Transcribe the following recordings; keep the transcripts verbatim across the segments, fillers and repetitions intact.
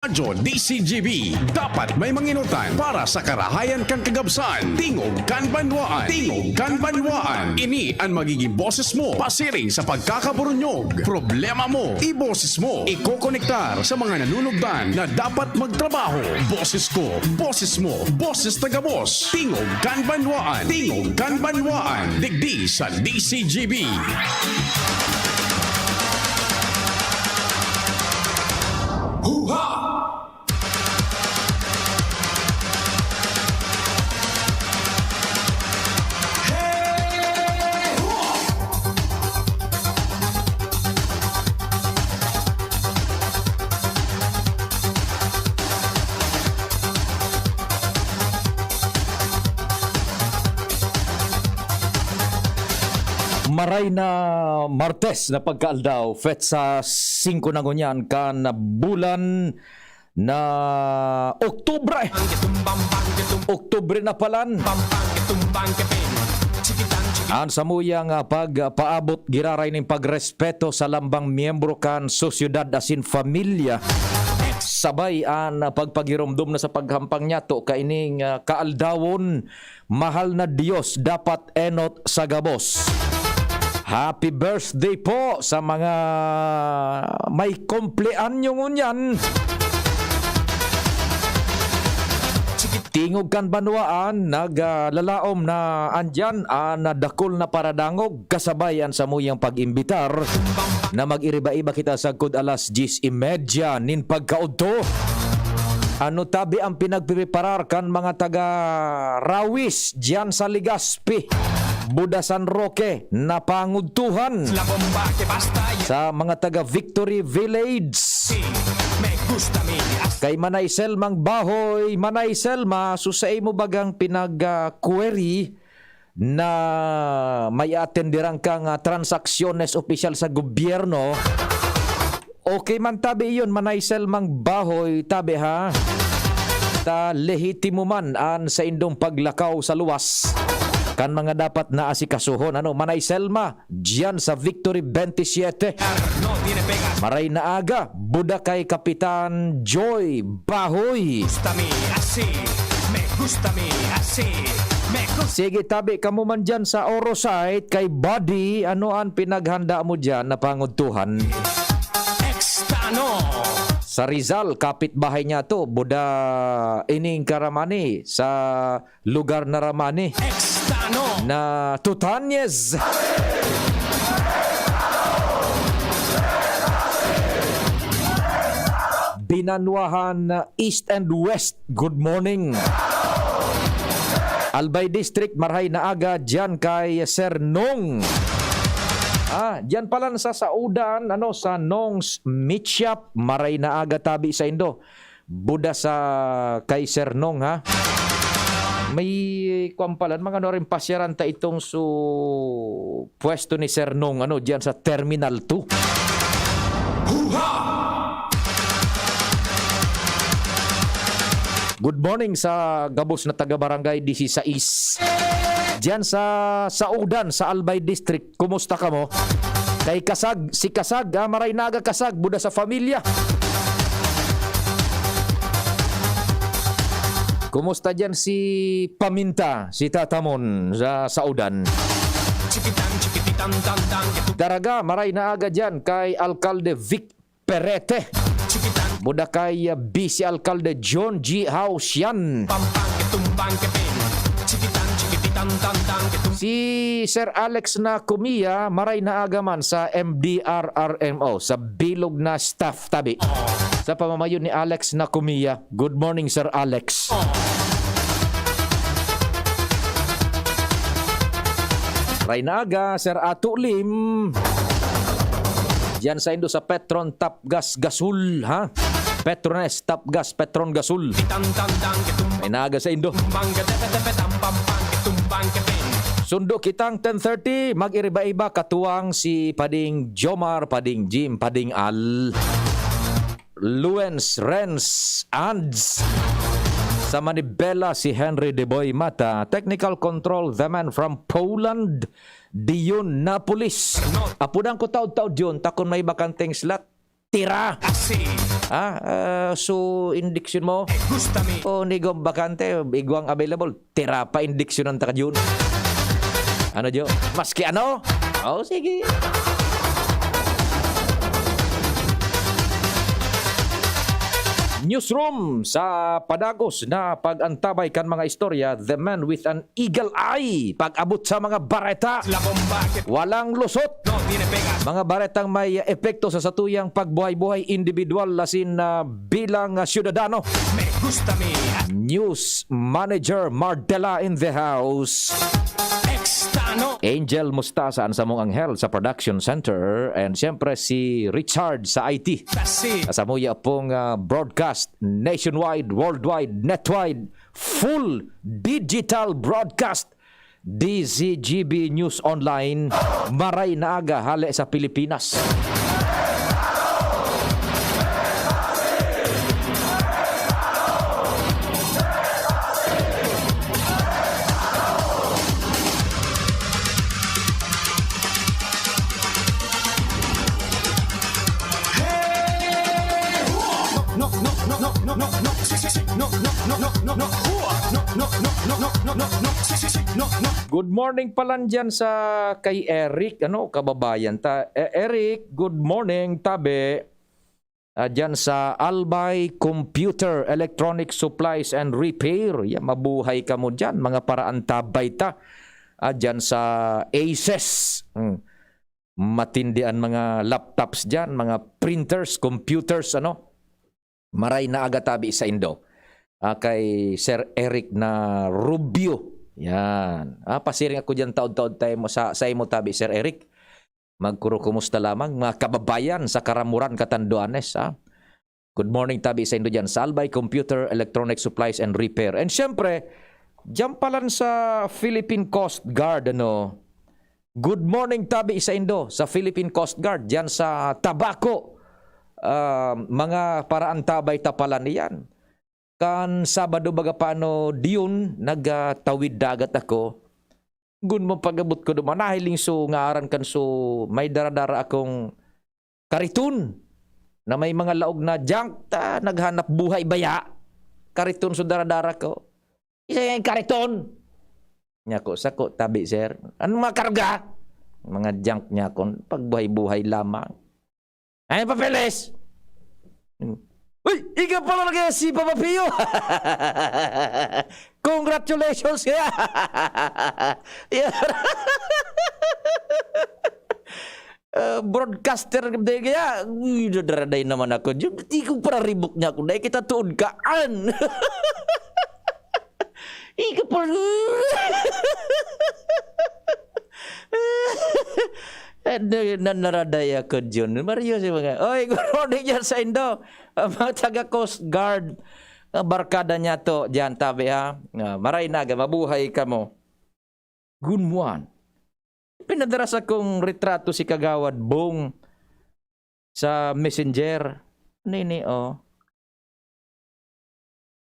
Radyo D C G B, dapat may manginutan para sa karahayan kan kagabsan. Tingog kan Banwaan. Tingog kan Banwaan. Ini an magiging boses mo pasiring sa pagkakaburunyog. Problema mo, iboses mo. Ikokonektar sa mga nanunugdan na dapat magtrabaho. Boses ko, boses mo, boses na gabos. Tingog kan Banwaan. Tingog kan Banwaan. Digdi sa D C G B. Huha! Maray na Martes na pagkaaldaw, petsa singko na ngunyan kan bulan na Oktubre. Oktubre na palan. An samuyang, ah, pagpaabot giraray nin pagrespeto sa lambang miyembro kan sosyedad asin pamilya. Sabay an, ah, pagpagiromdom na sa paghampang niyato kaining, ah, kaaldawon, mahal na Dios, dapat enot sa gabos. Happy birthday po sa mga may kumpleanyo ngunyan. Tingog kan Banwaan, naglalaom na andyan an dakul na paradangog kasabay an samuyang pag-imbitar na mag-iriba-iba kita sagkod alas dyes y media nin pagkaudto. Ano tabi ang pinagpipreparar kan mga taga Rawis diyan sa Legazpi, Buda San Roque, Napangudtuhan? Sa mga taga Victory Village, kay Manay Selmang Bahoy, Manay Selma, so sa imo bagang pinag, ah, query na may atenderan kang, ah, transaksyonnes opisyal sa gobyerno, okay man tabi iyon, Manay Selmang Bahoy, tabi ha. Ta lehitimo man an saindong paglakaw sa luwas kan mga dapat na asikasuhon. Ano, Manay Selma, diyan sa Victory twenty-seven. Maray na aga, Buda kay Kapitan Joy Bahoy. Gusta mi asi, me gusta mi asi, me gusta. Sige, tabi kamo man diyan sa Orosite kay Buddy, ano an pinaghanda mo diyan na pangudtuhan? Extano. Sa Rizal, kapitbahay niya to, Buda ining karamani sa lugar na ramani. Extano. Na Tutanyes. Binanwahan East and West. Good morning. Albay District, marhay na aga diyan kay Sir Nong. Ah, diyan pala sa Saudan, ano, sa Nong's Meat Shop, maray na aga tabi sa indo. Buda sa kay Sir Nong, ha? May kwan pala, mga ano rin, pasyaran ta itong su-, pwesto ni Sir Nong, ano, diyan sa Terminal two. Huha! Good morning sa gabos na taga Barangay disisais. Diyan sa Saudan, sa Albay District. Kumusta kamo? Kay Kasag, si Kasag, ah, maray na aga Kasag, buda sa pamilya. Kumusta diyan si Paminta, si Tatamon sa Saudan? Daraga, maray na aga diyan kay Alkalde Vic Perete. Buda kay, ah, Vice Alkalde John G Hausian. Si Sir Alex Nakumia, maray na aga man sa M D R R M O, sa bilog na staff tabi. Sa pamamayo ni Alex Nakumia. Good morning, Sir Alex. Maray na aga, Sir Ato Lim. Diyan sa indo sa Petron Top Gas Gasol, ha? Petrones, Top Gas, Petron Gasol. Maray na aga sa indo. Sundo kitang ten thirty, mag-iriba-iba, katuwang si Pading Jomar, Pading Jim, Pading Al. Luens, Renz, Ands. Sa manibela, si Henry De Boy Mata. Technical control, the man from Poland, Dion Napolis. Apudan ko taud-taud yun, ta kun may bakanteng slot, tira. Así. Ah, ah, so, indiksyon mo? Eh, gustami. O, nigong bakante, igwang available. Tira pa, indiksyonan ta ka, Jun. Ano, Jo? Maski ano? O, sige. Newsroom sa padagos na pag-antabay kan mga istorya, The Man with an Eagle Eye. Pag-abot sa mga bareta, La bomba que walang lusot. No tiene pega. Mga baretang may epekto sa satuyang pagbuhay-buhay individual asin, ah, bilang, ah, syudadano. Me gusta mi. News Manager Martela in the house. Extano. Angel Mustasa, ang samong anghel sa production center. And siyempre si Richard sa I T. Kasi. Sa samuya pong, ah, broadcast nationwide, worldwide, netwide, full digital broadcast. D Z G B News Online, Maray na Aga hale sa Pilipinas. Good morning palan diyan sa kay Eric, ano, kababayan ta. E-, Eric, good morning, tabi. Ah, diyan sa Albay Computer, Electronic Supplies and Repair. Ya, mabuhay kamo diyan, mga paraantabay ta. Ah, diyan sa Aces. Hmm. Matindi an mga laptops diyan, mga printers, computers, ano. Maray na aga tabi saindo. Ah, kay Sir Eric na Rubio. Yan. Ah, pasiring ako diyan taod-taod tayo mo sa, sa imo tabi, Sir Eric. Magkuro-kumusta lamang, mga kababayan sa Karamuran, Catanduanes, ha? Good morning tabi saindo diyan sa Albay Computer, Electronic Supplies and Repair. And siyempre, diyan palan sa Philippine Coast Guard, ano? Good morning tabi saindo sa Philippine Coast Guard, diyan sa Tabaco. Ah, mga paraantabay ta palan iyan. Kan Sabado baga pa ano, diyon, nagtawid dagat ako. Gun mo pag-abot ko duman, nahiling so, nga aran kan so, may dara-dara akong kariton na may mga laog na junk, ta, naghanap buhay baya. Kariton so dara-dara ko. Isa yung kariton. Niya ko, "Sako, tabi, sir." "Anong mga karga?" "Mga junk," niya ko, "pagbuhay-buhay lamang." "Ay, papeles!" "Uy, ika pala lagi si Papa Pio!" "Congratulations kaya!" Yan. Ah, broadcaster din kaya, uy, nadaraday naman ako. Di ko para ribok niya ako. Dahil kita tuod kaan. Ika pa. Na, na, naraday ako, Jun. Mario si mga, oy, good morning dyan sa Indo. Ang mga taga Coast Guard, ang barkada niya to, dyan, tabi ha. Ah, maray na, mabuhay ka mo. Gunmuan. Pinadara sa kong retrato si Kagawad Bong sa Messenger. Nini, oh.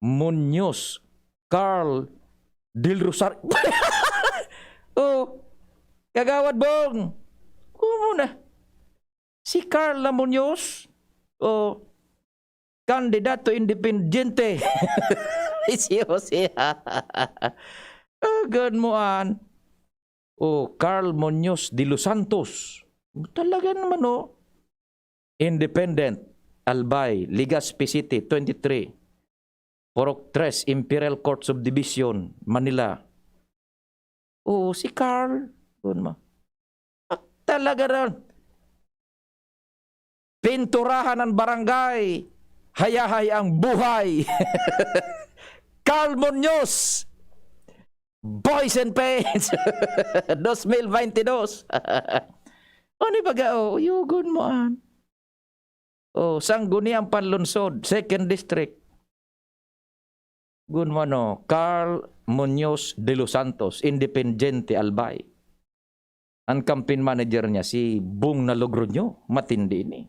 Muñoz, Carl Del Rosario. Oh, Kagawad Bong. Kumo na. Si Carl na Muñoz. Oh, kandidato independiente. Si Jose. Agan mo an. Oh, Carl Muñoz de los Santos. Talaga naman, oh. Independent, Albay, Legazpi City, twenty-three. Purok tres, Imperial Court Subdivision, Manila. Oo, si Carl. Doon mo. Ah, talaga na. Pinturahan ang barangay. Hayahay ang buhay. Carl Muñoz. Boys and Paints. Dos mil baynte dos. Ano baga, oh, yugon mo an. Oh, Sangguniang Panlunsod, Second District. Gun mo ano, Carl Muñoz de los Santos, Independiente, Albay. Ang campaign manager niya, si Bong na Logroño. Matindi ini.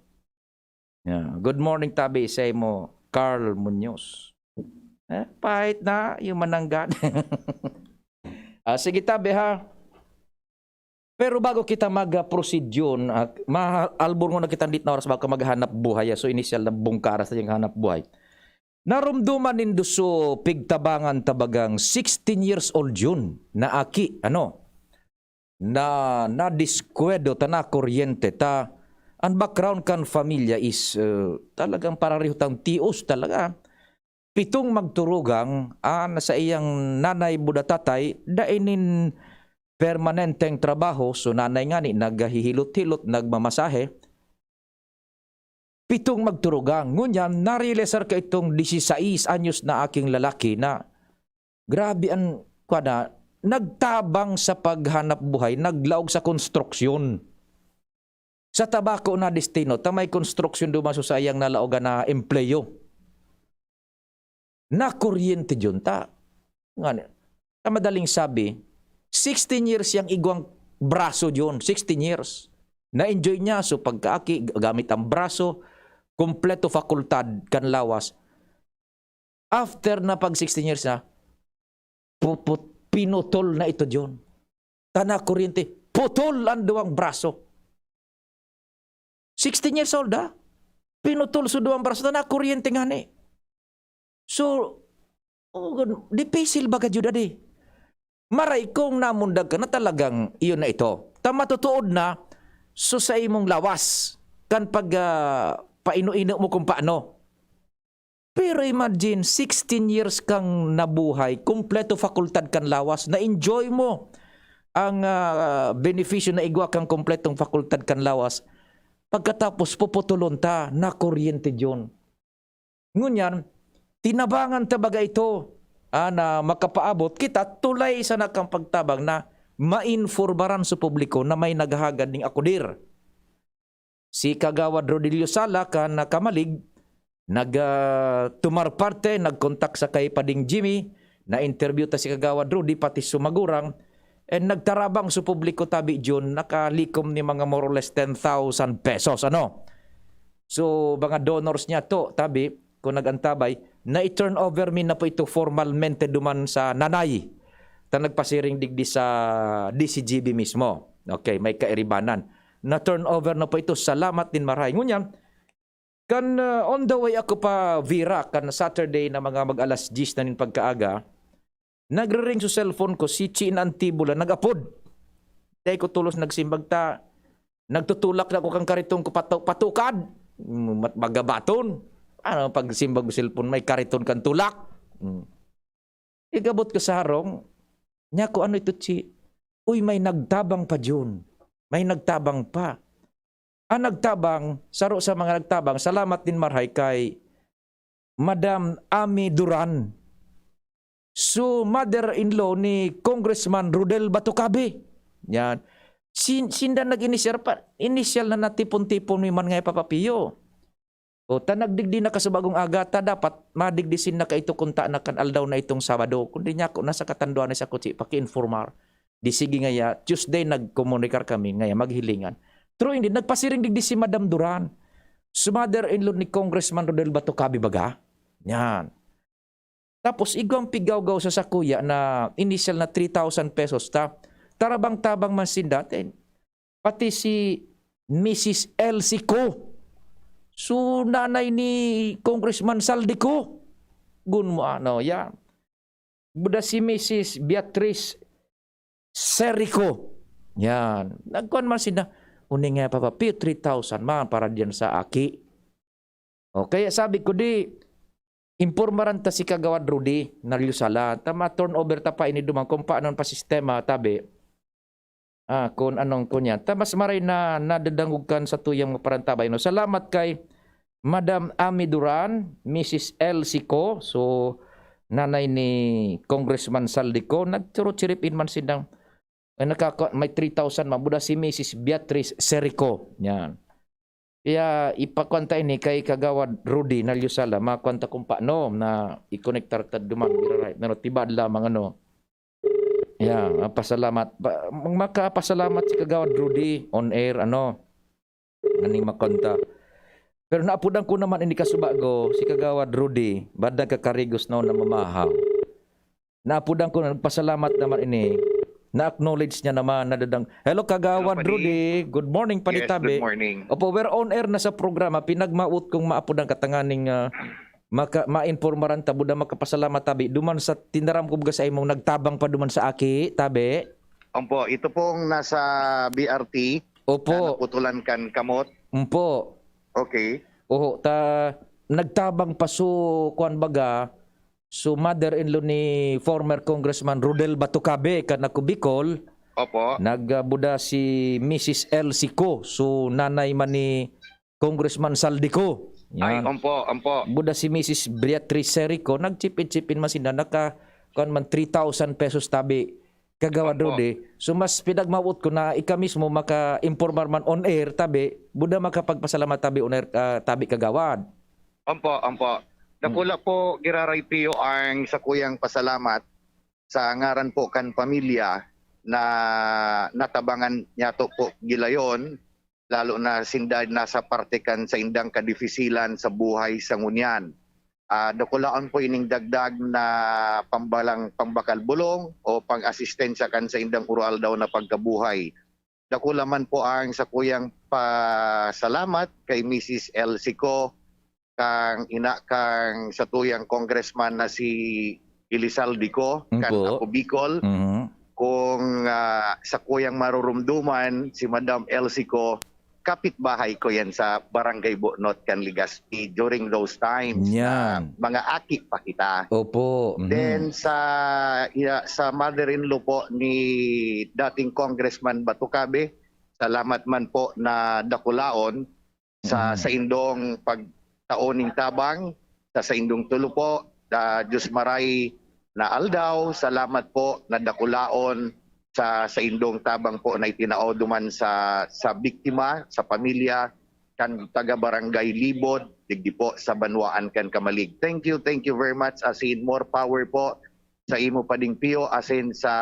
Yeah. Good morning, tabi, sa imo, Carl Muñoz. Eh, pahit na, yung mananggad. Ah, sige, tabi, ha. Pero bago kita mag-proceed yun, ah, maalbor muna kita dit na oras bago ka maghanap buhay, ah. So, initial na bungkaras na yung hanap buhay. Narumduman nindo so pigtabangan ta bagang sixteen years old yun na aki, ano, na nadiskwedyo ta, nakuryente ta. Ang background kan familia is, eh, talagang parariho tang tios talaga. Pitong magturugang, ah, na sa iyang nanay buda tatay, dai nin permanenteng trabaho, so nanay ngani naghihilot-hilot, nagmamasahe. Pitong magturugang. Ngunyan, narealisar ka itong disisais anyos na aking lalaki na grabe an, kwa na, nagtabang sa paghanap buhay, naglaog sa konstruksyon. Sa tabako na destino, ta may konstruksyon duman so saiyang nalaogan na empleyo. Nakuryente yun ta. Ngani, sa madaling sabi, sixteen years yang igwang braso yun, sixteen years. Na-enjoy niya, so pagkaaki, gamit ang braso, kompleto fakultad kan lawas. After na pag sixteen years na, puput-, pinutol na ito yun. Ta nakuryente, putol ang duwang braso. Sixteen years old, ha? Pinutol so duwang braso ta nakuryente ngani. So, oh, dipisil baga jud, adi. Maray kung namundag ka na talagang iyon na ito. Ta matutuod na, so sa imong lawas, kan pag, ah, paino-ino mo kung paano. Pero imagine, sixteen years kang nabuhay, kompleto fakultad kan lawas, na-enjoy mo ang, ah, benepisyo na igwa kang kompletong fakultad kan lawas. Pagkatapos, puputulon ta, nakuryente yun. Ngunyan, tinabangan ta baga ito, ah, na makapaabot kita, tulay sana kang pagtabang na mainformaran sa publiko na may naghahagad ning akudir. Si Kagawad Rodilio Sala kan Kamalig, nag, ah, tumar parte, nagkontak sa kay Pading Jimmy, na-interview ta si Kagawad Rudy, pati sumagurang, and nagtarabang sa publiko tabi June, nakalikom ni mga more or less ten thousand pesos, ano? So, mga donors niya to, tabi, kung nag-antabay, na i-turn over mi na po ito formalmente duman sa nanay. Ta nagpasiring digdi sa D C G B mismo. Okay, may kairibanan. Na-turn over na po ito. Salamat nin marahay. Ngunyan, kan, uh, on the way ako pa Vira, kan Saturday na mga mag-alas diyes na nin pagkaaga, nagre-ring sa cellphone ko, si Chin Antibola, nag-apod. Dai ko tulos nagsimbag ta, nagtutulak na ako kan kariton ko pato-, patukad. Mm, mat-, magabaton. Ano, pag simbag mo cellphone, may kariton kan tulak. Mm. Igabot ko sa harong, niya ko, "Ano ito, Chi?" "Uy, may nagtabang pa, Jun. May nagtabang pa." Ang nagtabang, saro sa mga nagtabang, salamat din marhay kay Madam Ami Duran. So, mother-in-law ni Congressman Rodel Batocabe. Yan. Sin-, sinda nag-inisyal pa, inisyal na natipon-tipon mi man nga ipapapiyo. O, ta nagdigdi na kasubagong aga, ta dapat madigdi sinda kaito kunta na kan aldaw na itong Sabado. Kundi niya ako, nasa katanduan na siya kutsi, paki-informar. Di sige ngaya, Tuesday nagkomunikar kami, ngaya maghilingan. True indeed, nagpasiring digdi si Madam Duran. So, mother-in-law ni Congressman Rodel Batocabe baga? Yan. Tapos, igwang pigawgaw sa sakuya na initial na three thousand pesos ta. Tarabang-tabang man sinda, ten. Pati si Missus Elsie Co. So, nanay ni Congressman Saldi Co. Gun mo, ano, yan. Buda si Missus Beatrice Serico. Yan. Nagkuhan man sila, "Uni nga, Papa Pio, three thousand man para diyan sa aki." O, kaya sabi ko, di, impormaran ta si Kagawad Rudy Naliusala. Ta ma-turn over ta pa ini duman kung paano pa sistema, tabi. Ah, kung anong kunya. Ta mas maray na nadadangog kan sa tuyang maparantabay, no? Salamat kay Madam Ami Duran, Missus Elsie Co. So, nanay ni Congressman Saldi Co. Nagchurot-chiripin man silang, ay, nakaka-, may three thousand, mabuda si Missus Beatrice Serico. Yan. Kaya ipakuan ta ini kay Kagawad Rudy Naliusala, makuan ta kung paano na i-connectar ta duman, iraray, pero tibad lamang, ano. Yeah, mapasalamat. Ba-, makapasalamat si Kagawad Rudy on air, ano, aning makuan ta. Pero naapudan ko naman ini kasubago, si Kagawad Rudy, badag kakarigos na namamahaw. Naapudan ko, nagpasalamat naman ini. Na-acknowledge niya naman, nadadang-, hello, Kagawad Hello, Padi. Rudy. Good morning, Padi Yes, Tabi. Good morning. Opo, we're on air na sa programa. Pinagmawot kong maapod ang katanganing, ah, maka-, mainpormaran ta, buda makapasalamat, Tabi. Duman sa tinaram ko baga sa imong nagtabang pa duman sa aki, Tabi. Opo, ito pong nasa B R T Opo. na naputulan kan kamot. Opo. Okay. Oho, ta, nagtabang pa so, kuwan baga, so mother-in-law ni former Congressman Rodel Batucabe kan Ako Bicol. Opo. Nag, ah, buda si Missus Elsie Co, so nanay man ni Congressman Zaldy Co. Ay, Yan. ompo, ompo. Buda si Missus Beatriz Serico, nagchip-in-chip-in man sinda, naka, kuwan man, three thousand pesos, Tabi, Kagawad Opo. Rudy. So, mas pinagmawot ko na ika mismo maka-impormar man on air, Tabi, buda makapagpasalamat, Tabi, on air, ah, Tabi, Kagawad. Ompo, ompo. Dakula Mm. po, Giraray Pio, ang sakuyang pasalamat sa ngaran po kan pamilya na natabangan niyato po gilayon, lalo na sinda nasa parte kan saindang kadifisilan sa buhay sa ngunyan. Ah, dakulaon po ining dagdag na pambalang, pambakal bulong o pang-asistensya kan saindang uroaldaw na pagkabuhay. Dakula man po ang sakuyang pasalamat kay Missus Elsie Co, kang ina kang satuyang congressman na si Elizalde Co, kan Opo. Ako Bicol. Mhm. Kung, ah, sakuyang marurumduman, si Madam Elsie Co, kapitbahay ko yan sa Barangay Bonot kan Legazpi during those times na Yan. mga aki pa kita. Opo, mhm. Then sa, ya-, sa mother-in-law po ni dating Congressman Batucabe, salamat man po na dakulaon sa Mhm. saindong pagtao ning tabang, sa saindong tulo po, ah, Diyos maray na aldaw. Salamat po na dakulaon sa saindong tabang po na itinao duman sa, sa biktima, sa pamilya, kan taga Barangay Libod, digdi po sa banwaan kan Camalig. Thank you, thank you very much, as in more power po sa imo, Pading Pio, asin sa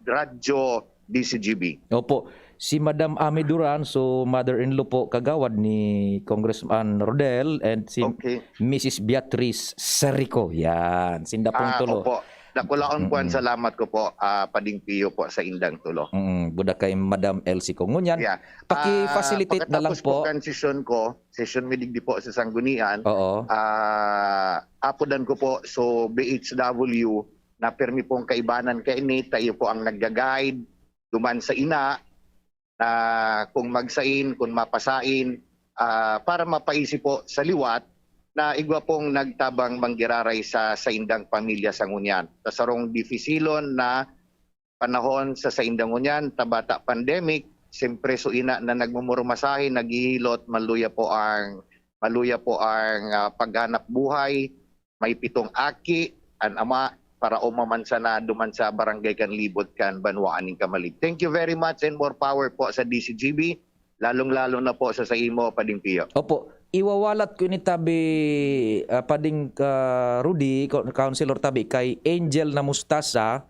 Radyo D C G B. Opo. Si Madam Ami Duran, so mother-in-law po, kagawad ni Congressman Rodel, and si Okay. Missus Beatriz Serico. Yan, sinda pong Ah, tulo. opo. Dakulaon po ang Mm-mm. salamat ko po, ah, Pading Pio po sa indang tulo. Mm, buda kay Madam Elsie Co. Ngunyan, Yeah. paki-facilitate Ah, na lang pakatapos po po. kan sesyon ko, sesyon mi digdi po sa Sanggunian, Oo. ah, apodan ko po, so, B H W, na pirmi pong kaibanan kaini, tayo po ang nagga-guide duman sa ina, na kung magsain, kung mapasain, ah, para mapaisi po sa liwat na igwa pong nagtabang manggiraray sa saindang pamilya sa ngunyan. Sa sarong difisilon na panahon sa saindang ngunyan, tabata pandemic, siyempre so ina na nagmumurmasahe, naghihilot, maluya po ang, maluya po ang, ah, paghanap buhay, may pitong aki, an ama, paraoma man sana duman sa barangay kan Libod kan banwaan nin Camalig. Thank you very much and more power po sa D C G B, lalong-lalo na po sa, sa imo, Pading Pio. Opo, iwawalat ko ini tabi, ah, Pading, ah, Rudy, Co-, Councilor tabi, kay Angel Namustasa,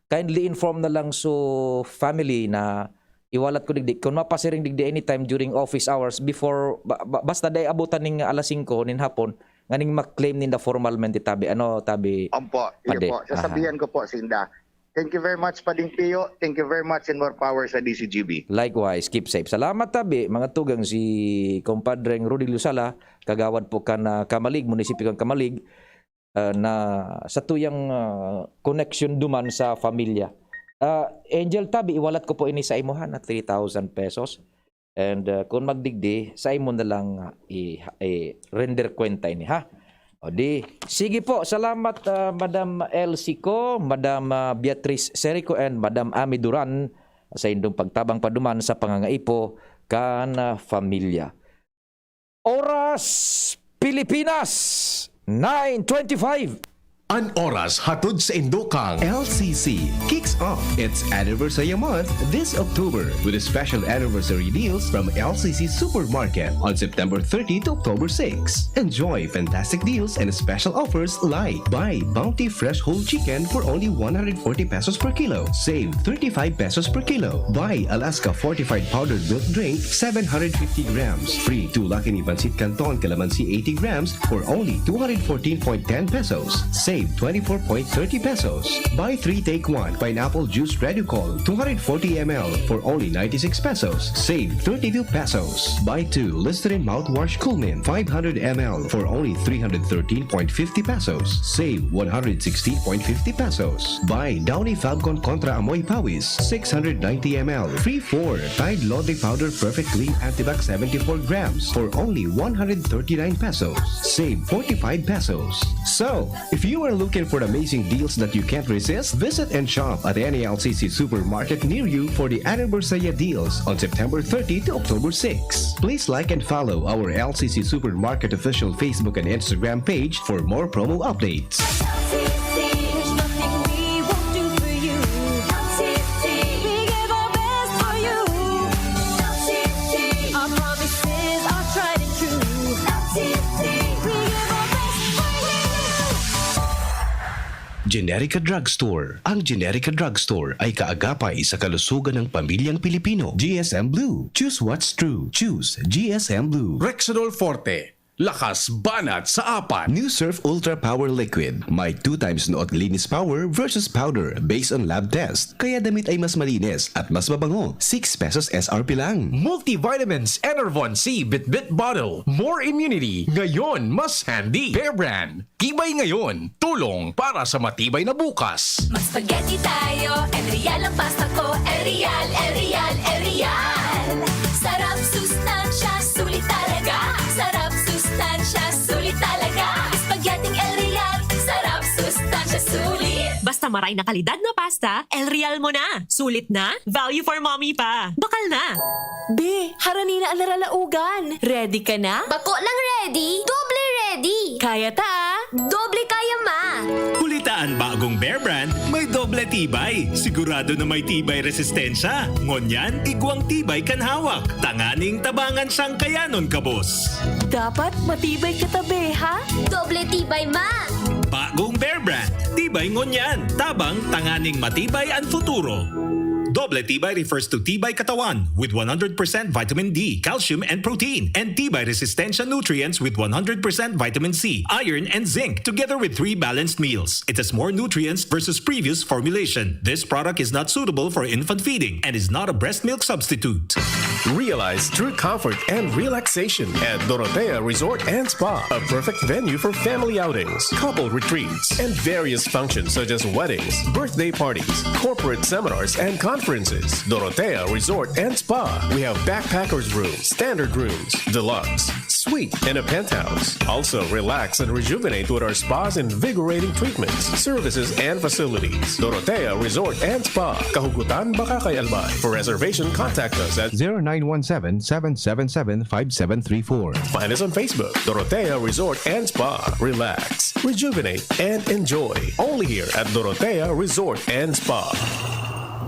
kindly inform na lang so family na iwalat ko digdi. Kung mapasiring digdi anytime during office hours, before, ba-, ba-, basta dai abutan ning alas singko nin hapon, nganing ma-claim ninda formalmente tabi. Ano, tabi, Opo, iyo Padi? po. Aha. Sasabihan ko po, Sinda. Thank you very much, Pading Pio. Thank you very much and more power sa D C G B. Likewise, keep safe. Salamat, tabi. Mga tugang, si Compadreng Rudy Lusala, kagawad po kan, ah, Camalig, munisipyo kan Camalig, ah, na sa tuyang, ah, connection duman sa pamilya. Ah, Angel, tabi, iwalat ko po ini sa imo, ha, na three thousand pesos. And, ah, kung magdigdi, sa imo na lang, ah, i-, i-render kwenta ini, ha? O di, sige po, salamat, ah, Madam Elsie Co, Madam, ah, Beatriz Serico, and Madam Ami Duran sa indong pagtabang paduman sa pangangaipo kan, ah, familya. Oras, Pilipinas, nine twenty-five. An oras hatod sa indo kang L C C kicks off its anniversary month this October with special anniversary deals from L C C Supermarket on September thirty to October six. Enjoy fantastic deals and special offers like buy Bounty Fresh Whole Chicken for only one hundred forty pesos per kilo, save thirty-five pesos per kilo. Buy Alaska Fortified Powdered Milk Drink, seven hundred fifty grams, free two Lucky Me Pancit Canton Calamansi, eighty grams, for only two hundred fourteen point ten pesos. Save twenty-four point thirty pesos. Buy three, take one pineapple juice Reducol, two hundred forty M L for only ninety-six pesos. Save thirty-two pesos. Buy two Listerine mouthwash Coolmint, five hundred M L for only three hundred thirteen point fifty pesos. Save one hundred sixteen point fifty pesos. Buy Downy Fabcon Contra Amoy Pawis, six hundred ninety M L. Free four Tide Laundry Powder Perfect Clean Antibac seventy-four grams for only one hundred thirty-nine pesos. Save forty-five pesos. So, if you are looking for amazing deals that you can't resist, visit and shop at any L C C supermarket near you for the Anniversary Deals on September thirty to October six. Please like and follow our L C C Supermarket official Facebook and Instagram page for more promo updates. L C C, there's nothing we won't do for you. L C C, we give our best for you. L C C, our promises are tried and true. L C C, we give our best for you. Generica Drugstore. Ang Generica Drugstore ay kaagapay sa kalusugan ng pamilyang Pilipino. G S M Blue. Choose what's true. Choose G S M Blue. Rexidol Forte, lakas banat sa apat. New Surf Ultra Power Liquid. May two times nood linis power versus powder based on lab test. Kaya damit ay mas malinis at mas mabango. Six pesos S R P lang. Multivitamins Enervon C Bitbit Bottle. More immunity. Ngayon, mas handy. Bear Brand. Tibay ngayon. Tulong para sa matibay na bukas. Mag-spaghetti tayo, El Real ang pasta ko. El Real, El Real, El Real. Sarap, sustansya, sulit talaga. Sarap, sustansya, sulit talaga. Spaghetti El Real. Sarap, sustansya, sulit. Basta maray na kalidad na pasta, El Real mo na. Sulit na, value for mommy pa. Bakal na. Be, harani na an naralaogan. Ready ka na? Bako lang ready, doble ready. Kaya ta, ah. Doble kaya, ma. Huli ta an bagong Bear Brand, may doble tibay. Sigurado na may tibay resistensya. Ngunyan, igwang tibay kan hawak. Tanganing tabangan siyang kayanon, kabos. Dapat matibay ka ta, be, ha? Doble tibay, ma. Bagong Bear Brand, tibay ngunyan. Tabang tanganing matibay an futuro. Doble tibay refers to tibay katawan with one hundred percent vitamin D, calcium, and protein, and tibay resistensya nutrients with one hundred percent vitamin C, iron, and zinc, together with three balanced meals. It has more nutrients versus previous formulation. This product is not suitable for infant feeding and is not a breast milk substitute. Realize true comfort and relaxation at Dorotea Resort and Spa, a perfect venue for family outings, couple retreats, and various functions such as weddings, birthday parties, corporate seminars, and conferences. Dorotea Resort and Spa. We have backpackers room, standard rooms, deluxe, suite, and a penthouse. Also, relax and rejuvenate with our spa's invigorating treatments, services, and facilities. Dorotea Resort and Spa, Kahugutan, Bacacay, Albay. For reservation, contact us at zero nine one seven, seven seven seven, five seven three four. Find us on Facebook, Dorotea Resort and Spa. Relax, rejuvenate, and enjoy. Only here at Dorotea Resort and Spa.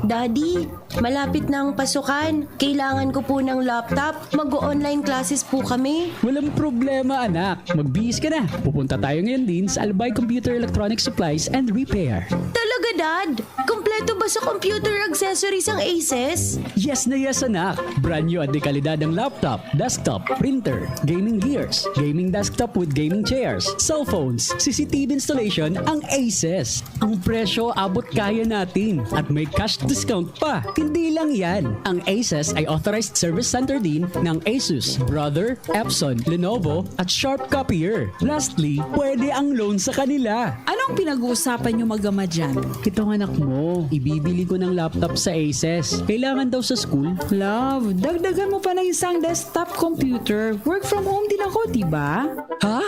Daddy, malapit na ang pasukan. Kailangan ko po ng laptop. Mag-online classes po kami. Walang problema, anak. Magbihis ka na. Pupunta tayo ngayon din sa Albay Computer Electronic Supplies and Repair. Talaga, Dad? Kompleto ba sa computer accessories ang Aces? Yes na yes, anak. Brand new at dekalidad ang laptop, desktop, printer, gaming gears, gaming desktop with gaming chairs, cellphones, C C T V installation ang Aces. Ang presyo abot kaya natin at may cash discount pa. Hindi lang yan. Ang Aces ay authorized service center din ng Asus, Brother, Epson, Lenovo at Sharp Copier. Lastly, pwede ang loan sa kanila. Anong pinag-uusapan niyo mag-ama dyan? Itong anak mo, ibibili ko ng laptop sa Aces. Kailangan daw sa school. Love, dagdagan mo pa ng isang desktop computer. Work from home din ako, di ba? Ha?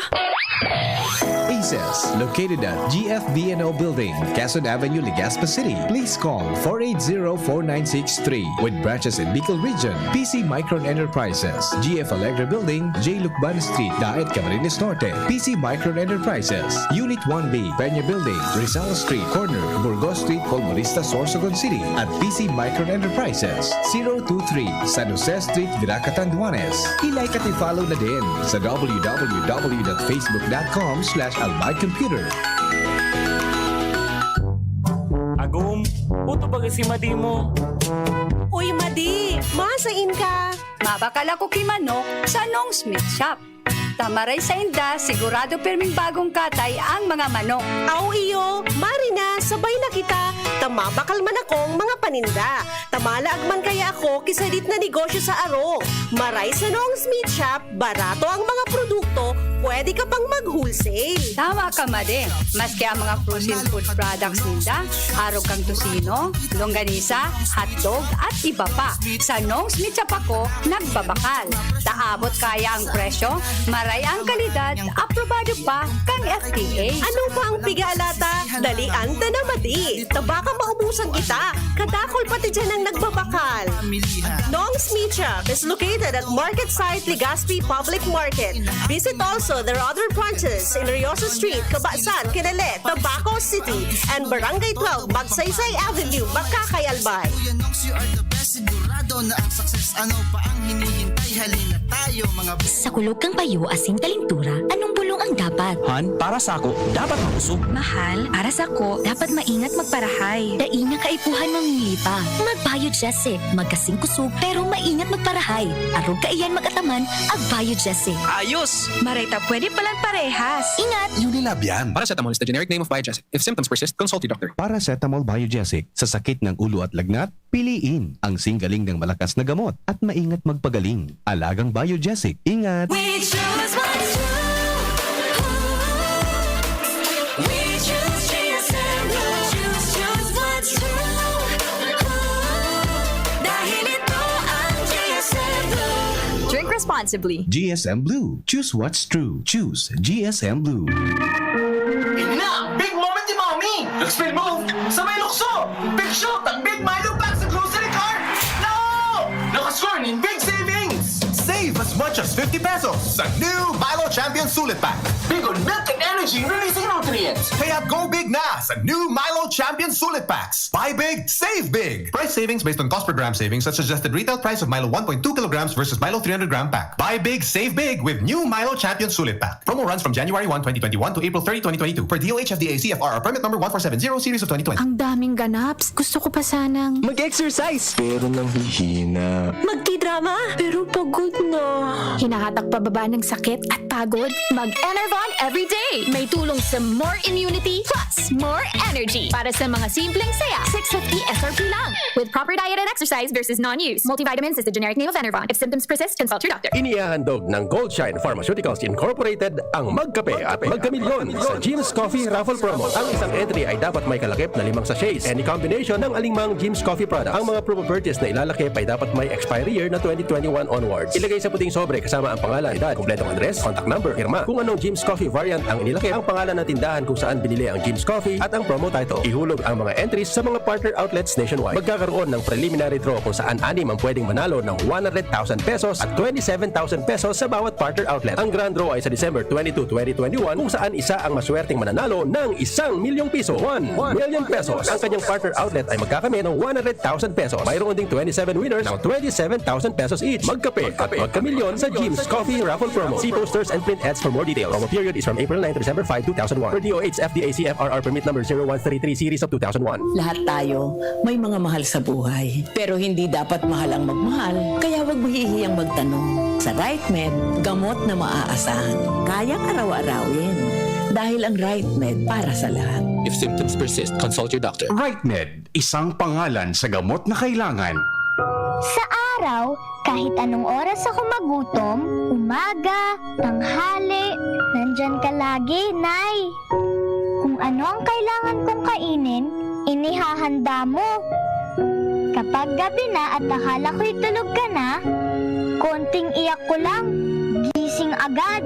Aces, located at G F B N O Building, Quezon Avenue, Legazpi City. Please call four eight zero, four nine six three with branches in Bicol Region. P C Micron Enterprises, G F Alegre Building, J Lucban Street, Daet, Camarines Norte. P C Micron Enterprises, Unit one B, Peña Building, Rizal Street, corner, Burgos Street, Colmonista, Sorsogon City. At P C Micron Enterprises, zero two three, San Jose Street, Virac, Catanduanes. I-like at i-follow na din sa w w w dot facebook dot com slash albay computer. Agum, puto baga si Madi mo. Uy, Madi! Masain ka? Mabakal ako ki manok sa Nong Smith Shop. Maray sainda, sigurado pirming bagong katay ang mga manok. Aw iyo, mari na, sabay na kita, ta mabakal man akong mga paninda. Ta malaag man kaya ako ki sadit na negosyo sa arog. Maray sa Nong's Meat Shop, barato ang mga produkto, pwede ka pang mag-wholesale. Tama ka, Made. Maski ang mga frozen food products ninda, arog kan tocino, longganisa, hotdog, at iba pa. Sa Nong's Meat Shop ako nagbabakal. Ta abot kaya ang presyo, maray ang kalidad, aprobado pa kan F D A. Ano pa ang piga alata? Dalian ta na, Made. Ta baka maubusan kita. Kadakul pati diyan ang nagbabakal. Nong's Meat Shop is located at Market Site Legazpi Public Market. Visit also their other branches in Riosa Street, Cabasan, Quinale, Tabaco City, and Barangay twelve, Magsaysay Avenue, Makakay, Albay. Kuya Nongs, you are the best. Sigurado na ang success. Ano pa ang hinihintay? Halina tayo, mga best. Sa kulog kan payo asin kalintura, anong bulong ang dapat? Han, para sako, dapat makusog. Mahal, para sako, dapat maingat magparahay. Dai na kaipuhan mamili pa. Mag-Biogesic, magkasing kusog, pero maingat magparahay. Arog kaiyan mag-ataman, ag-Biogesic. Ayos! Maray ta pwede palan parehas. Ingat! Unilab yan. Paracetamol is the generic name of Biogesic. If symptoms persist, consult your doctor. Paracetamol Biogesic. Sa sakit ng ulo at lagnat, piliin ang singgaling ng malakas na gamot at maingat magpagaling. Alagang Biogesic. Ingat! We choose what's true. We choose G S M Blue. Choose, choose what's true. Dahil ito ang G S M Blue. Drink responsibly. G S M Blue. Choose what's true. Choose G S M Blue. Ini na ang big moment ni Mommy! Nag-spin move, sabay lukso! Big shoot ang Big Milo Pack sa grocery cart! No! Nakascore nin big savings! Save as much as fifty pesos sa new Milo Champion Sulit Pack. Big on milk and energy, releasing nutrients. Kaya go big na sa new Milo Champion Sulit Packs. Buy big, save big. Price savings based on cost per gram savings at suggested retail price of Milo one point two kilograms versus Milo three hundred gram pack. Buy big, save big with new Milo Champion Sulit Pack. Promo runs from January one, twenty twenty-one to April thirty, twenty twenty-two, per D O H F D A C F R or permit number one four seven zero series of twenty twenty. Ang daming ganaps. Gusto ko pa sanang mag-exercise. Pero nanghihina. Magtidrama. Pero pagod na. Hinahatak pababa ng sakit at pagod. Mag-Enervon everyday. May tulong sa more immunity plus more energy. Para sa mga simpleng saya, six fifty S R P lang. With proper diet and exercise versus non-use. Multivitamins is the generic name of Enervon. If symptoms persist, consult your doctor. Inihahandog ng Goldshine Pharmaceuticals Incorporated ang Magkape at Magkamilyon sa Jim's Coffee Raffle Promo. Ang isang entry ay dapat may kalakip na limang sachets. Any combination ng alingmang Jim's Coffee product. Ang mga promo purchase na ilalakip ay dapat may expiry year na twenty twenty-one onwards. Ilagay sa puting sobre kasama ang pangalan, edad, kompletong address, contact number, pirma. Kung anong Jim's Coffee variant ang inilakip, ang pangalan ng tindahan kung saan binili ang Jim's Coffee at ang promo title. Ihulog ang mga entries sa mga partner outlets nationwide. Magkakaroon ng preliminary draw kung saan anim ang pwedeng manalo ng one hundred thousand pesos at twenty-seven thousand pesos sa bawat partner outlet. Ang grand draw ay sa December twenty-two, twenty twenty-one, kung saan isa ang maswerteng mananalo ng isang milyong piso, one million pesos. Ang kanyang partner outlet ay magkakamit ng one hundred thousand pesos. Mayroon ding twenty-seven winners ng twenty-seven thousand pesos each. Magkape at magkamilyon sa Jim's Coffee Raffle Promo. See posters and print ads for more details. Promo period is from April nine to December five, two thousand one. Per D O H F D A C F R R permit number zero one three three series of two thousand one. Lahat tayo may mga mahal sa buhay, pero hindi dapat mahal ang magmahal, kaya wag mahihiyang magtanong. Sa Right Med, gamot na maaasahan, kayang araw-arawin. Dahil ang Right Med para sa lahat. If symptoms persist, consult your doctor. Right Med, isang pangalan sa gamot na kailangan. Sa araw, kahit anong oras ako magutom, umaga, tanghali, nandyan ka lagi, Nay. Kung ano ang kailangan kong kainin, inihahanda mo. Kapag gabi na at akala ko'y tulog ka na, konting iyak ko lang, gising agad.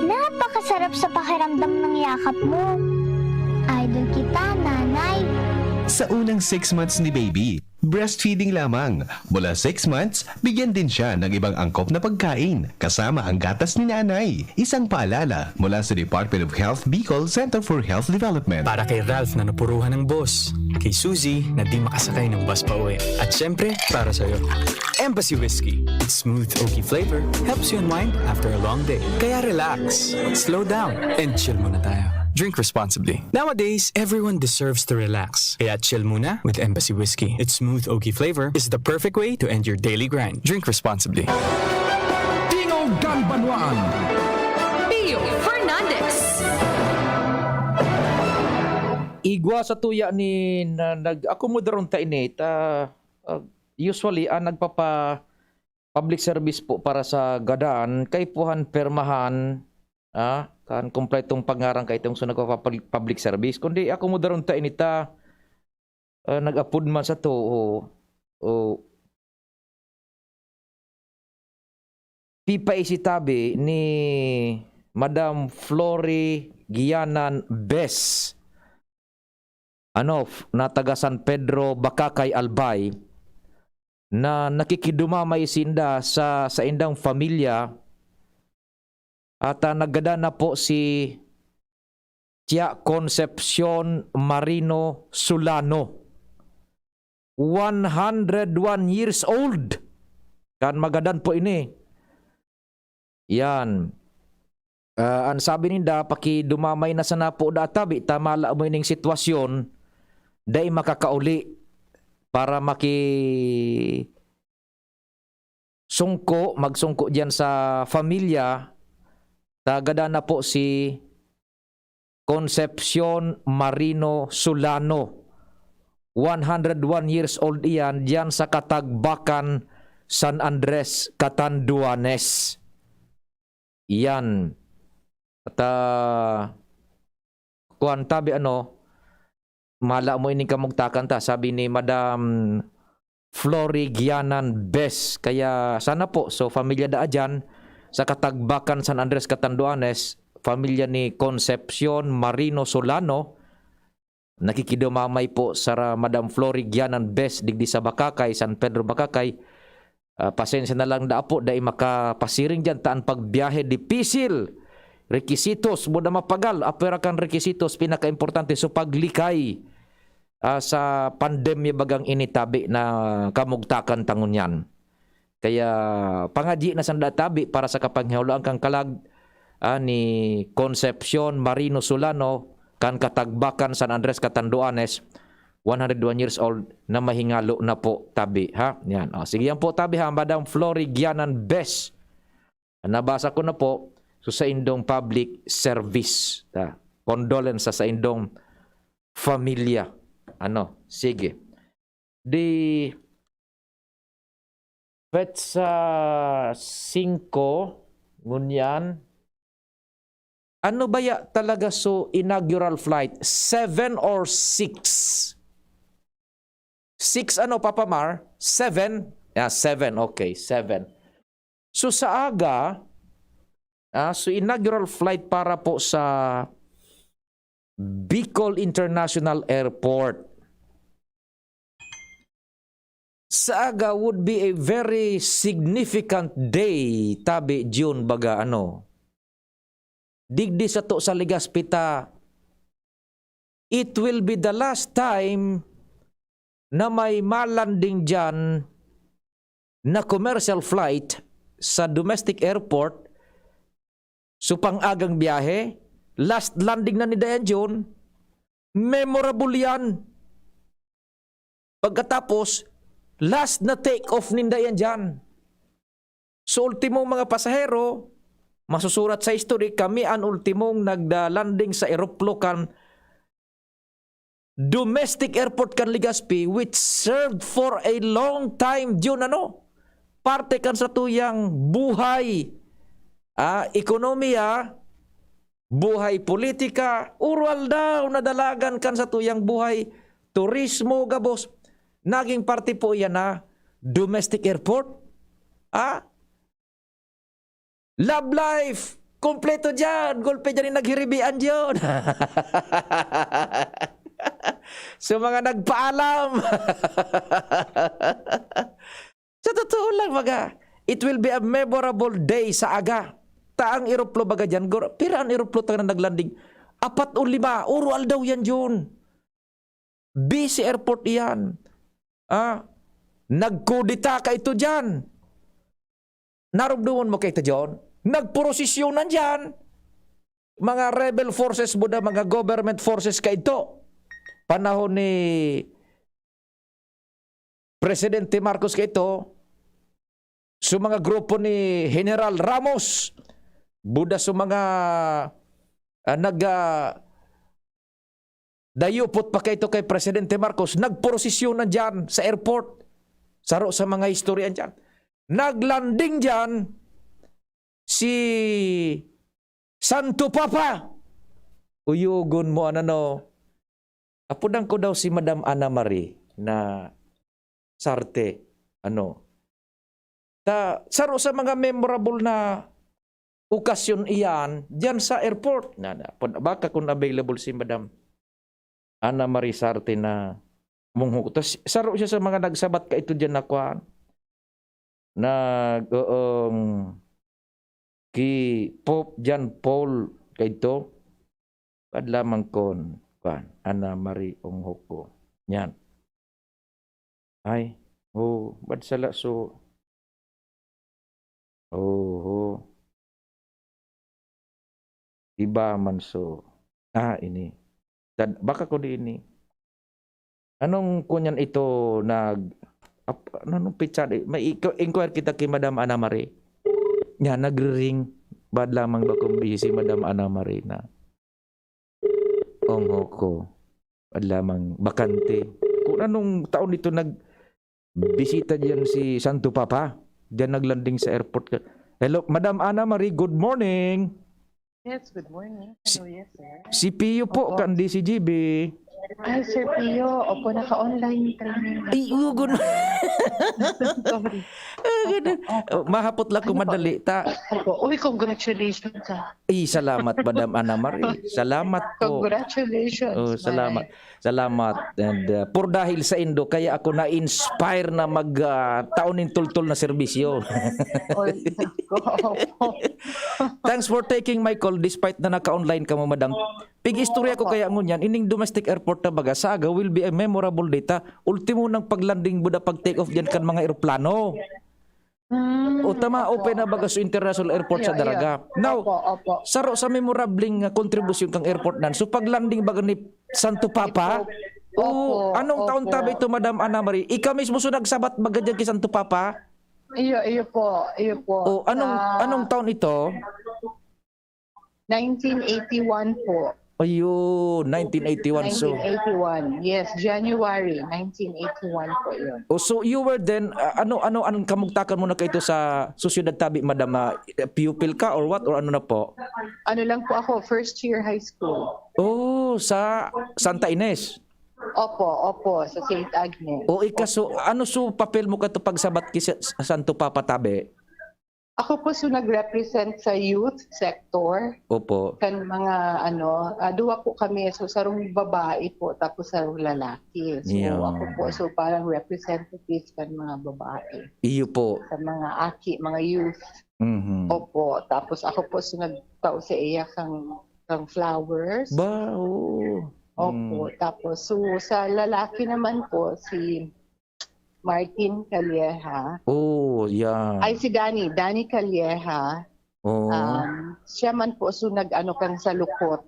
Napakasarap sa pakiramdam ng yakap mo. Idol kita, Nanay. Sa unang six months ni baby, breastfeeding lamang. Mula six months, bigyan din siya ng ibang angkop na pagkain, kasama ang gatas ni nanay. Isang paalala mula sa Department of Health Bicol Center for Health Development. Para kay Ralph na napuruhan ng bus, kay Suzy na di makasakay ng bus pauwi, at syempre, para sa'yo. Embassy Whiskey. Its smooth, oaky flavor helps you unwind after a long day. Kaya relax, slow down, and chill muna tayo. Drink responsibly. Nowadays, everyone deserves to relax. Kaya chill muna with Embassy Whiskey. Its smooth, oaky flavor is the perfect way to end your daily grind. Drink responsibly. Tingog kan Banwaan. Fernandez. Igwa sa tuya ni na nag-akomodaron ta ini ta, ah, usually, ah, nagpapa-public service po para sa gadan, kaipuhan, permahan, ah, kan kompletong pangaran kaitong so nagpapa-public service. Kundi akomodaron ta ini ta, ah, nag-apod man sa to, o, o, pipaisi tabi ni Madam Flory Gianan Bes, ano, f-, na taga San Pedro, Bacacay, Albay, na nakikidumamay sinda sa saindang pamilya at, ah, naggadan na po si Tia Concepcion Marino Solano. One hundred one years old. Kan magadan po ini. Yan. Ah, an sabi ninda, pakidumamay na sana po da tabi, ta mala mo ining sitwasyon, dai makakauli para maki-, sungko, magsungko diyan sa pamilya, tagadan na po si Concepcion Marino Solano. One hundred one years old iyan, diyan sa Katagbakan, San Andres, Catanduanes. Iyan. At, ah, kuwan, tabi ano, mala mo ining kamugtakan ta, sabi ni Madam Flory Gianan Bes. Kaya sana po, so, pamilya daa dyan, sa Katagbakan, San Andres, Catanduanes, pamilya ni Concepcion Marino Solano, nakikidumamay po sa ra-, Madam Flory Gianan Bes, digdi sa Bacacay, San Pedro, Bacacay. Ah, pasensya na lang daa po, dai makapasiring dyan, ta an pagbiyahe dipisil. Rekisitos, buda mapagal, apwera kan rekisitos, pinakaimportante, so paglikay, ah, sa pandemya bagang ini tabi na kamugtakan ta ngunyan. Kaya pangadyi na sanda tabi para sa kapanghiwalaan kan kalag, ah, ni Concepcion Marino Solano, kan Katagbakan, San Andres, Catanduanes, one hundred one years old, na mahingalo na po tabi, ha? Yan. O, sige yan po tabi, ha, Madam Flory Gianan Bes. Nabasa ko na po, so sa indong public service. Ta, condolence sa, sa indong familia. Ano, sige. Di petsa singko, ngunyan. Ano baya talaga so inaugural flight? Seven or six? Six ano, Papa Mar? Seven? Yeah, seven. Okay, seven. So sa aga, ah, so inaugural flight para po sa Bicol International Airport. Sa aga would be a very significant day, tabi June baga ano. Digdi sato sa Legazpi ta, it will be the last time na may malanding diyan na commercial flight sa domestic airport. So, pang-agang biyahe, last landing na ninda yan, June. Memorable yan. Pagkatapos, last na take off ninda yan dyan. So, ultimong mga pasahero, masusurat sa history, kami an ultimong nagda-landing sa eroplo kan domestic airport kan Legazpi, which served for a long time, June, ano? Parte kan satuyang buhay, ah, ekonomiya, buhay politika, urual daw nadalagan kan satuyang buhay, turismo, gabos. Naging parte po iyan na domestic airport. Ah? Love life, kompleto dyan. Gulpe dyan yung naghiribian dyan. So, mga nagpaalam. Sa totoo lang, mga, it will be a memorable day sa aga. Ta ang eroplo baga dyan, gor-, pira an eroplo ta na naglanding? Apat o lima, uro aldaw yan, Jun. Busy airport iyan. Ah, nagkudita ka ito dyan. Narumduman mo ka ito, John? Nagprosesyonan dyan. Mga rebel forces mo na, mga government forces ka ito. Panahon ni Presidente Marcos ka ito, so mga grupo ni General Ramos, Buda sa mga, ah, nag, ah, dayupot pa kaito kay Presidente Marcos, nagprosesyonan diyan sa airport. Saro sa mga istorya diyan. Naglanding diyan si Santo Papa. Uyogon mo, ano, no? Apodan ko daw si Madam Ana Marie na Sarte, ano. Ta, saro sa mga memorable na okasyon iyan, diyan sa airport. Na, na, pon-, baka kung available si Madam Ana Marie Sarte na mungho. Tas saro siya sa mga nagsabat kaito diyan na kwan. Nag, oong, ki Pope John Paul kaito. Pad lamang kon, kwan, Ana Marie Onghoco. Yan. Ay, oh, bad sala so. Oho. Iba man so. Ah, ini. Tad-, baka ko di ini. Anong kunyan ito nag-, ap-, anong pitsa di? May iko-, inquire kita kay Madam Ana Marie. Yan, nagre-ring. Bad lamang ba kung busy si Madam Ana Marie na? Onghoco. Bad lamang bakante. Kung anong taon ito nag-, bisita diyan si Santo Papa. Diyan naglanding sa airport ka. Hello, Madam Ana Marie, good morning. Yes, good morning. Si, Hello, yes, sir. Si Pio po, Opo. Kan D C G B. Ay, Sir Pio, opo, naka-online training na Ay, po. Ugon. Sorry. Ah, ganun. Opo, opo. Oh, mahapot lang kung Ano po? Madali, ta. Opo. Uy, congratulations, ah. Ay, salamat, Madam Ana Marie. Salamat po. Congratulations, Oh, salamat. Nay. Salamat. And, uh, por dahil sa indo, kaya ako na-inspire na mag, uh, taon nin tultol na serbisyo. Oy, nako. Thanks for taking my call despite na naka-online ka mo, madam. Pig-istorya ko Opo. Kaya ngunyan, ining domestic airport na baga, sa aga will be a memorable day ta. Ultimo ng paglanding buda pag-take off diyan kan mga eroplano. Mm, O tama, opo. Open na baga sa international airport Iyo, sa iyo. Daraga. Now, Opo, opo. Saro sa memorabling, uh, kontribusyon kang airport nan. So, paglanding baga ni Santo Papa? Opo, O, anong taon opo. Tabi ito, Madam Ana Marie? Ika mismo so nagsabat baga diyan kay Santo Papa? Iyo, iyo po, iyo po. O, anong, Sa anong taon ito? Nineteen eighty-one po. Ayun, nineteen eighty-one. So, Nineteen eighty-one. Yes, January nineteen eighty-one po yun. Oh, so you were then, ah, ano, ano, anong kamugtakan mo na kaito sa, sa siyudad tabi, madam? Ah, pupil ka or what? Or ano na po? Ano lang po ako, first year high school. Oh, sa Santa Ines? Opo, opo, sa Saint Agnes. O, ika, so, Opo. Ano so papel mo kaito pagsabat ki sa, sa Santo Papa tabi? Ako po so nag-represent sa youth sector. Opo. Kan mga ano, ah, duwa po kami, so sarong babae po, tapos sarong lalaki. So, Yeah. Ako po, so parang representative kan mga babae. Iyo po. Sa mga aki, mga youth. Mhm. Opo. Tapos ako po, so nagtao sa iya kang, kang flowers. Ba, oo. Opo. Mm. Tapos, so sa lalaki naman po, si Martin Calleja. Oh, yeah. Ay, si Danny, Danny Calleja. Oo. Um, siya man po, so nag-ano kang salukot.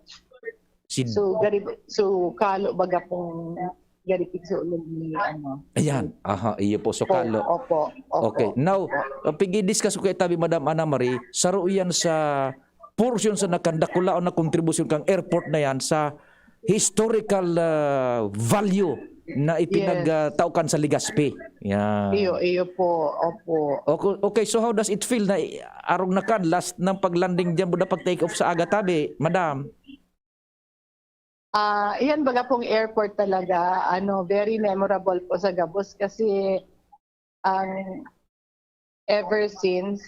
Si So, gari-, so, kalo baga pong gari pigsuolog ni, ano. Ayan. Aha, iyo po. So, Opo, kalo. Opo, opo, Okay. Now, opo. Ang pigi-discuss ko kay tabi, Madam Ana Marie, saro iyan sa portion sa nakandakulaon na kontribusyon kang airport na yan sa historical, ah, value na ipinag-, Yes. ah, tao kan sa Legazpi. Yan. Iyo, iyo po. Opo. Oku-, okay, so how does it feel na i-, arog na kan last ng pag-landing diyan, buda pag-take off sa aga tabi, madam? Ah, iyan baga pong airport talaga, ano, very memorable po sa gabos kasi ang ever since,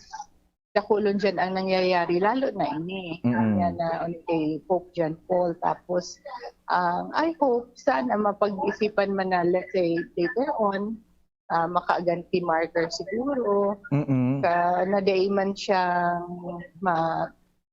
dakulon diyan ang nangyayari, lalo na ini. Mm. Yan na on kay Pope John Paul. Tapos, ang, I hope, sana mapag-isipan man na, let's say, later on, ah, makaganti marker siguro. Mm. Ka, na dai man siyang ma-,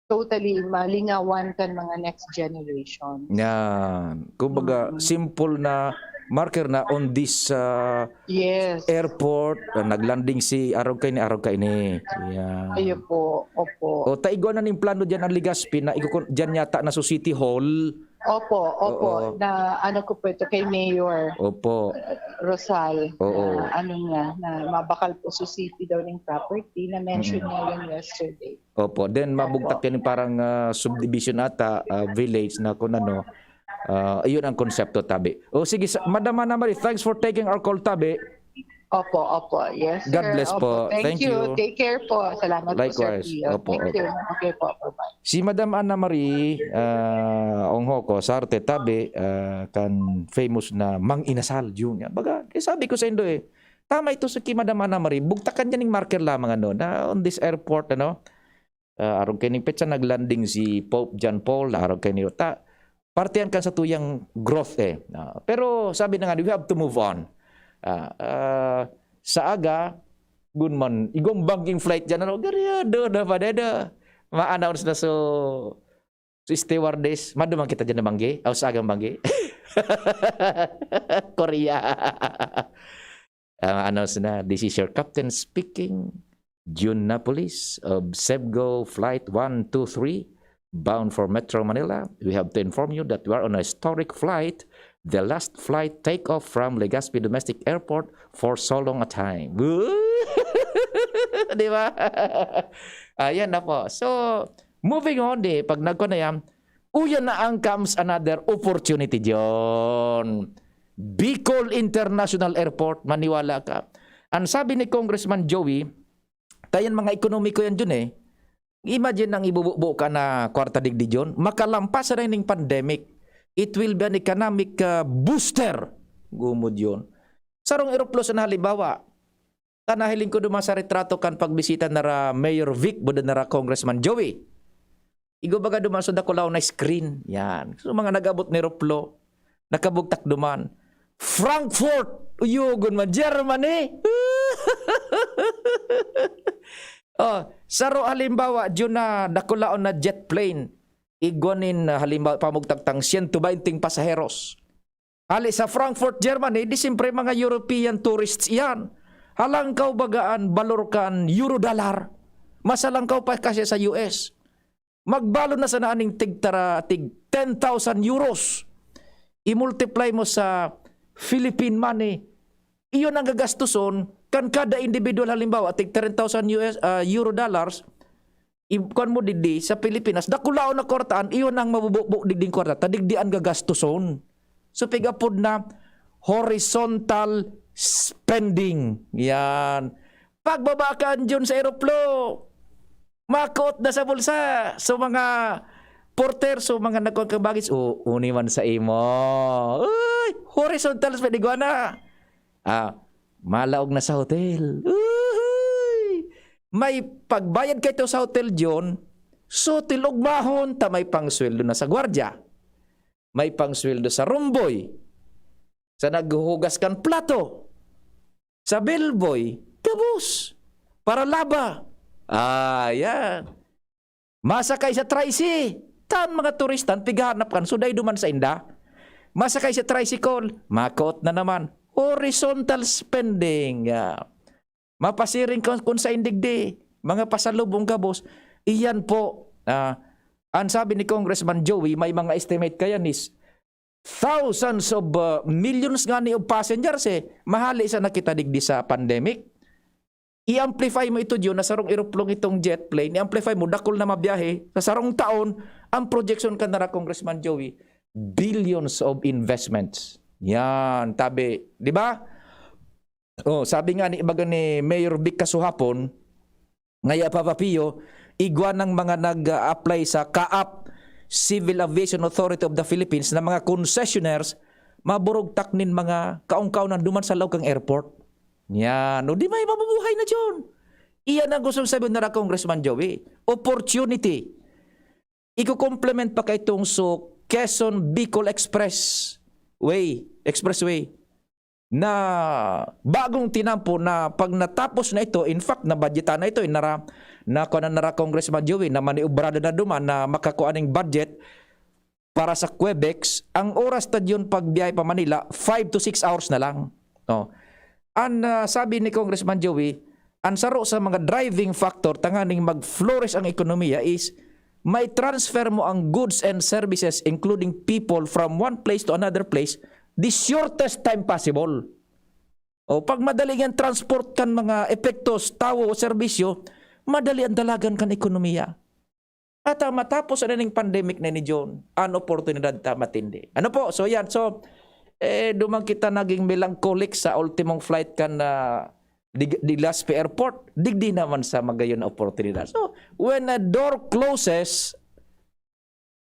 totally malingawan kan mga next generation. Yan. Kumbaga, Mm. simple na marker na on this, ah, Yes. airport, ah, naglanding si arog kaini, arog kaini. Yan. Ayo po. Opo. O, ta igwa na ning plano diyan ang Legazpi na ikukun-, diyan yata na sa City Hall. Opo, opo. Oo. Na ano ko po ito kay Mayor Opo. Rosal. Oo. Na ano niya, na mabakal po sa city daw ng property na mention Mm. niya yun yesterday. Opo. Then mabugtak yan yung parang ah, subdivision ata, ah, village na kung ano. Ah, iyon ang konsepto, tabi. O sige, sa, Madam Ana Marie, thanks for taking our call, tabi. Opo, opo. Yes, sir. God bless Opo. po. Thank, Thank you. you. Take care po. Salamat po, Sir Likewise. Pio. Opo, Thank opo. you. Okay po. Bye-bye. Si Madam Ana Marie ah, Onghoco, sa arte, tabi, ah, kan famous na Mang Inasal, yun nga. Baga, eh, sabi ko sa indo eh, tama ito sa ki Madam Ana Marie, bugtakan niya ning marker lamang ano, na on this airport, ano, ah, arog kay ning petsa naglanding si Pope John Paul, arog kay ni ta, parte yan kan sa tuyang growth eh. Ah, pero sabi na nga, we have to move on. Ah, ah, sa aga, gun man, igong banking flight dyan, ano, gariado na pa, dada. Ma-announce na so, so stewardess, maduman kita dyan na banggi, aw sa agang banggi. Korea. Ah, announce na, this is your captain speaking. Junapolis of Sebgo Flight one two three, bound for Metro Manila. We have to inform you that we are on a historic flight, the last flight takeoff from Legazpi Domestic Airport for so long a time. Woo! Di ba? Ayan na po. So, moving on, di, pag nagko na yan, uyan na ang comes another opportunity, John. Bicol International Airport, maniwala ka. Ang sabi ni Congressman Joey, tayan mga ekonomiko yan dyan eh. Imagine ang ibububo ka na kwarta digdi dyan. Makalampas na rin pandemic. It will be an economic ah, booster. Gumod yun. Sarong eroplo sa halimbawa, ta nahiling ko duman sa retrato kan pagbisita nara Mayor Vic, buda nara Congressman Joey. Igo baga duman sa dakulaw na screen. Yan. So mga nag-abot ni eroplo, nakabugtak duman. Frankfurt, uyogon man, Germany. Oh, saro halimbawa, dyan na dakulaon na jet plane. Igwa nin ah, halimbawa, pamugtak tang siyento baynting pasaheros. Hali sa Frankfurt, Germany, di siyempre mga European tourists iyan. Halangkaw bagaan, balor kan euro dollar. Mas halangkaw pa kasi sa U S. Magbalon na sana aning tig tara, tig ten thousand euros. I-multiply mo sa Philippine money. Iyon ang gagastuson kan kada individual, halimbawa, tig ten thousand U S, ah, euro dollars, i-, kuwan mo digdi sa Pilipinas, dakulaon na kwartaan, iyon ang mabubukbok digding kwarta, ta digdi an gagastuson. So, pig-apod na horizontal spending. Yan. Pagbaba ka, Anjon, sa eroplo, makuot na sa bulsa. So, mga porter, so, mga nagkuhan kang bagis, o, uni man sa imo. Uy, horizontal spending, igwa na. Ah, malaog na sa hotel. Uy! May pagbayad kaito sa hotel, John. Sa hotel, ugmahon, ta may pangsweldo na sa gwardya. May pangsweldo sa room boy. Sa naghuhugas kan plato. Sa bellboy, gabos. Para laba. Ah, yan. Masakay sa tricy. Tan mga turistan, pighanap kan, suday duman sa inda. Masakay sa tricycle, makuot na naman. Horizontal spending. Ah. Mapasiring kun, kun sa indigdi, mga pasalubong gabos. Iyan po, ah, ang sabi ni Congressman Joey, may mga estimate kaya is thousands of ah, millions nga ni of passengers eh. Mahali sa nakita digdi sa pandemic. I-amplify mo ito, John, na sarong eroplong itong jet plane. I-amplify mo, dakul na mabiyahe. Sa sarong taon, ang projection ka nara, Congressman Joey, billions of investments. Yan, tabi. Di ba? Oh, sabi nga ni ibaga ni Mayor Vic kasuhapon, ngaya Papa Pio, igwa ng mga nag-apply sa CAAP, Civil Aviation Authority of the Philippines, na mga concessionaires, maburugtak nin mga kaungkaunan duman sa laog kang airport. Yan. O di may mabubuhay na dyan. Iyan ang gustong sabihin nara, Congressman Joey. Opportunity. Iko-complement pa kay itong so Quezon Bicol Expressway, Expressway na bagong tinampo na pag natapos na ito, in fact, nabadyetan na ito, eh, nara, na, kuwan na nara Congressman Joey, na maniobrado na duman na makakuha ning budget para sa Quebex, ang oras ta diyon pagbiyahe pa Manila, five to six hours na lang. No? Ang ah, sabi ni Congressman Joey, ang saro sa mga driving factor tanganing mag-flourish ang ekonomiya is may transfer mo ang goods and services, including people, from one place to another place, the shortest time possible. O, pag madali yan transport kan mga epektos, tawo o serbisyo, madali ang dalagan kan ekonomiya. At, ah, matapos na ning pandemic na ni John, an oportunidad ta matindi. Ano po? So, yan. So, eh, duman kita naging melancholic sa ultimong flight kan, ah, di, di Legazpi Airport. Digdi naman sa magayon na oportunidad. So, when a door closes,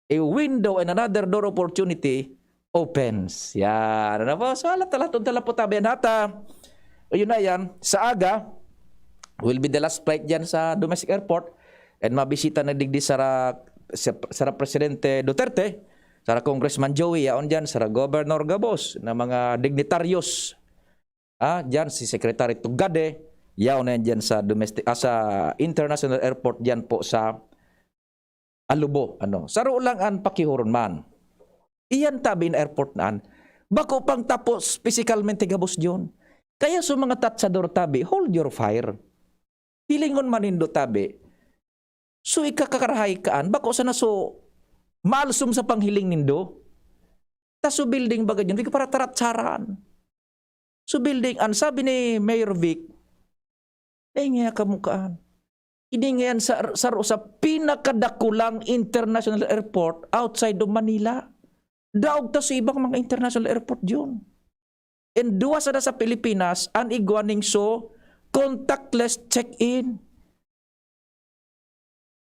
a window and another door opportunity opens. Yan. Ano po? So, halat-halat, unta lang po tabi yan. Hata, yun na yan. Sa aga, will be the last flight dyan sa domestic airport. And mabisita na digdi sara, sa, sara Presidente Duterte, sara Congressman Joey, yaon dyan, sara Governor Gabos, na mga dignitaryos. Ah, dyan si Secretary Tugade, yaon na yan dyan sa domestic, ah, sa international airport dyan po sa Alubo, ano. Saro lang an pakihuron man. Iyan tabi na airport na an. Bako pang tapos pisikalmente gabos diyon. Kaya sa mga tatsador tabi, hold your fire. Hilingon man nindo tabi. So ikakarahay kaan, bako sana so maalsom sa panghiling nindo. Ta so building baga diyon, di ka para taratsaran. So building, an sabi ni Mayor Vic, "Naingaya kamo kaan. Ini ngayan sa, saro sa pinakadakulang international airport outside of Manila. Daog ta sa ibang mga international airport diyon." And duwa sana sa Pilipinas, an igwa ning so contactless check-in.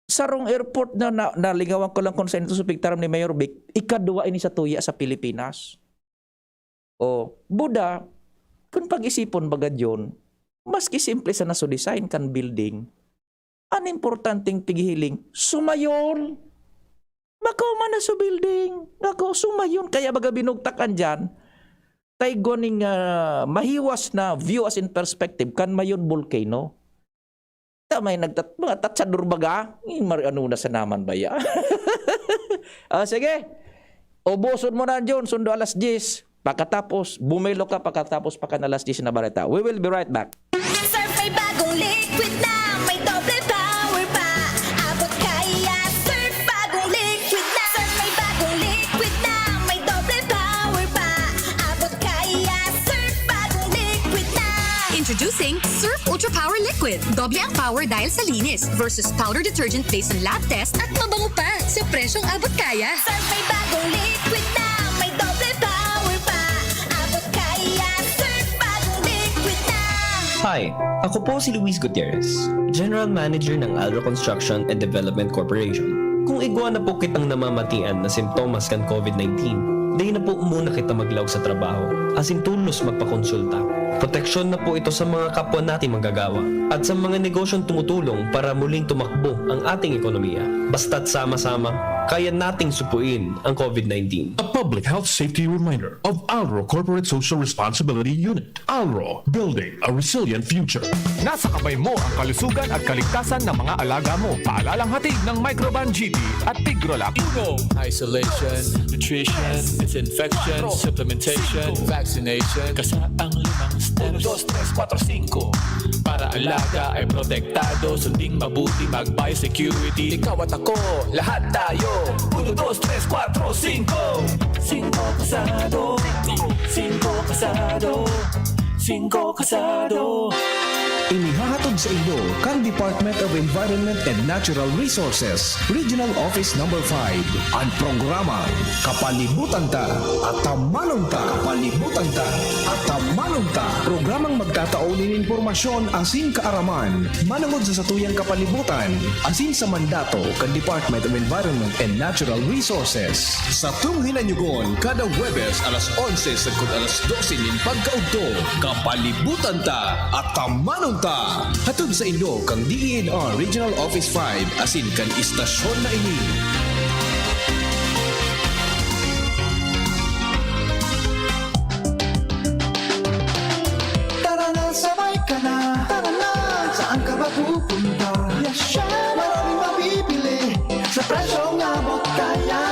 Sarong airport na, na, nalingawan ko lang kung saan ito sa pigtaram ni Mayor Vic, ikaduwa ini sa tuya sa Pilipinas. O, buda, kung pag-isipon baga diyon, maski simple sana so design kan building, an importanteng pighihiling, sumayon. Bako man na so building. Bako, sumayon. Kaya baga binugtak an diyan, ta igwa ning, ah, mahiwas na view as in perspective, kan Mayon Volcano. Ta may nagtat-, mga tatsador baga, eh, mar-, ano na sa naman ba ya? Ah, sige. Ubuson mo na, John. Sundo alas diyes. Pakatapos, bumelo ka pakatapos pa kan alas diyes na bareta. We will be right back. Surf may bagong liquid na, may doble power pa. Abot kaya, Surf bagong liquid na. Surf may bagong liquid na, may doble power pa. Abot kaya, Surf bagong liquid na. Introducing Surf Ultra Power Liquid. Doble ang power dahil sa linis versus powder detergent based on lab test at mabango pa sa presyong abot kaya. Surf may bagong liquid na, may doble power pa. Abot kaya, Surf bagong liquid na. Hi, ako po si Luis Gutierrez, General Manager ng Alro Construction and Development Corporation. Kung igwa na po kitang namamatian na simptomas kan COVID nineteen, dai na po muna kita maglaog sa trabaho, asin tolos magpakonsulta. Proteksyon na po ito sa mga kapwa nating manggagawa at sa mga negosyong tumutulong para muling tumakbo ang ating ekonomiya. Basta't sama-sama, kaya nating supuin ang COVID nineteen. A public health safety reminder of Alro Corporate Social Responsibility Unit. Alro, building a resilient future. Nasa kamay mo ang kalusugan at kaligtasan ng mga alaga mo. Paalalang hatid ng Microban G T at Tigrolac. Uno. Isolation, nutrition, disinfection, supplementation, vaccination. Kasa ang limang steps. Uno, dos, tres, kuwatro, singko. Para alaga ay protektado, sunding mabuti, mag-biosecurity. Ikaw at ako, lahat tayo. Uno, dos, tres, kuwatro, singko. Singko kasado. Singko kasado. Singko kasado. Inihahatod sa inyo kan Department of Environment and Natural Resources, Regional Office Number five, an programang Kapalibutan Ta, Atamanon Ta. Kapalibutan Ta, Atamanon Ta. Programang magtatao nin impormasyon asin kaaraman manongod sa satuyang kapalibutan asin sa mandato kan Department of Environment and Natural Resources. Satong hinanyugon kada Huwebes alas onse sagkod alas dose nin pagkaudto. Kapalibutan Ta, Atamanon Ta. Hatod sa inyo kan D E N R Regional Office five asin kan istasyon na ini. Tara na, sabay ka na. Tara na. Saan ka ba pupunta? Yasha! Maraming mabibili sa presyong abot kaya.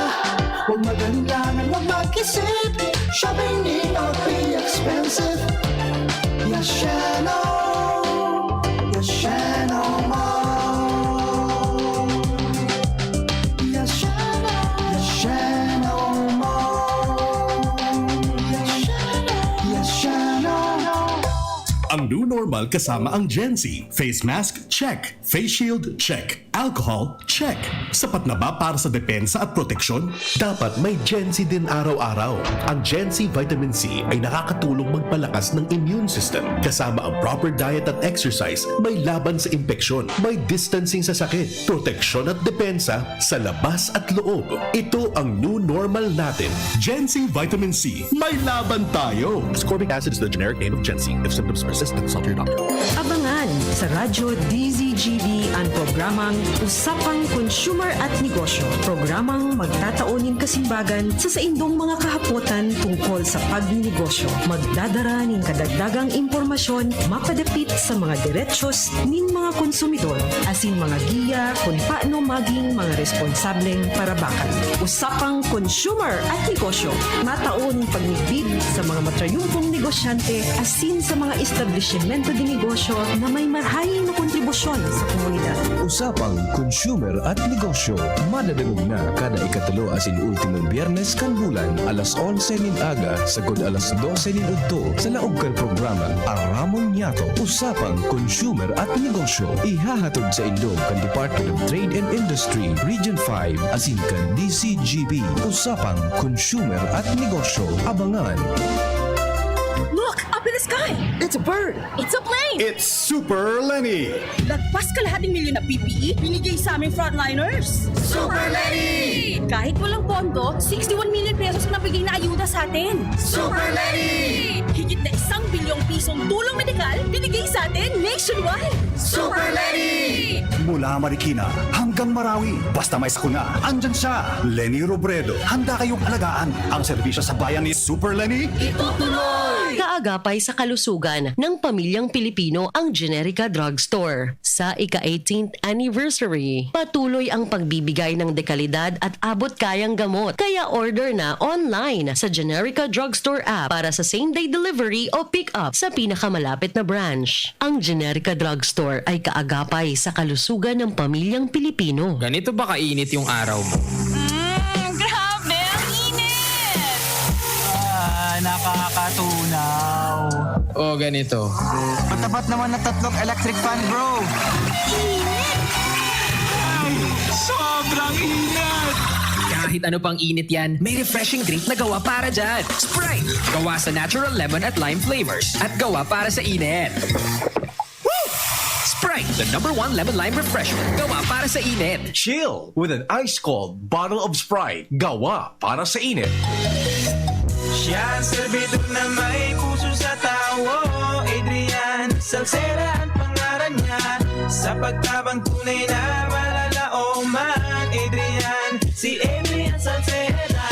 Huwag mag-alinlangan, huwag mag-isip. Shopping need not be expensive. Yashano! Yashano Mall! Ang new normal kasama ang Gen Z. Face mask, check. Face shield, check. Alcohol, check. Sapat na ba para sa depensa at proteksyon? Dapat may Gen Z din araw-araw. Ang Gen Z Vitamin C ay nakakatulong magpalakas ng immune system. Kasama ang proper diet at exercise, may laban sa impeksyon, may distancing sa sakit, proteksyon at depensa sa labas at loob. Ito ang new normal natin. Gen Z Vitamin C, may laban tayo! Ascorbic acid is the generic name of Gen Z. If symptoms persist, consult your doctor. Abangan sa Radyo D Z G B an programang Usapang Consumer at Negosyo. Programang magtatao nin kasimbagan sa saindong mga kahapotan tungkol sa pagnenegosyo. Magdadara nin kadagdagang impormasyon mapadapit sa mga derechos nin mga konsumidor, asin mga giya kun paano maging mga responsableng parabakan. Usapang Consumer at Negosyo, matao nin pagmidbid sa mga matrayumpong negosyante asin sa mga establisimento de negosyo na may marahay na kontribusyon sa komunidad. Usapang Consumer at Negosyo, madadangog na kada ikatulo asin ultimong Biyernes kan bulan, alas onse nin aga sagkod alas dose nin udto, sa laog kan programang Aramon Niyato, Usapang Consumer at Negosyo. Ihahatod saindo kan Department of Trade and Industry, Region five, asin kan D Z G B. Usapang Consumer at Negosyo. Abangan! Look! Up in the sky! It's a bird! It's a plane! It's Super Lenny! Lagpas kalahating milyon na P P E, binigay sa aming frontliners! Super Lenny! Kahit walang pondo, sixty-one million pesos ang nabigay na ayuda sa atin! Super Lenny! Higit na isang bilyong pisong tulong medikal binigay sa atin nationwide! Super Lenny! Mula Marikina hanggang Marawi, basta may sakuna, andyan siya! Lenny Robredo, handa kayong alagaan. Ang serbisyo sa bayan ni Super Lenny, itutuloy! Kaagapay sa kalusugan ng pamilyang Pilipino ang Generica Drugstore. Sa ika-eighteenth anniversary, patuloy ang pagbibigay ng dekalidad at abot-kayang gamot. Kaya order na online sa Generica Drugstore app para sa same-day delivery o pick-up sa pinakamalapit na branch. Ang Generica Drugstore ay kaagapay sa kalusugan ng pamilyang Pilipino. Ganito ba kainit yung araw mo? Mm, grabe! Ang init! Ah, nakakatunaw. O ganito. Matapat naman na tatlong electric fan, bro. Ay, sobrang init! Kahit ano pang init yan, may refreshing drink na gawa para dyan. Sprite! Gawa sa natural lemon at lime flavors at gawa para sa init. Woo! Sprite, the number one lemon lime refreshment. Gawa para sa init. Chill with an ice-cold bottle of Sprite. Gawa para sa init. Siya ang servidor na may puso sa tawo, Adrian Salceda ang pangaran niya. Sa pagtabang tunay na malalaoman, Adrian, si Adrian Salceda.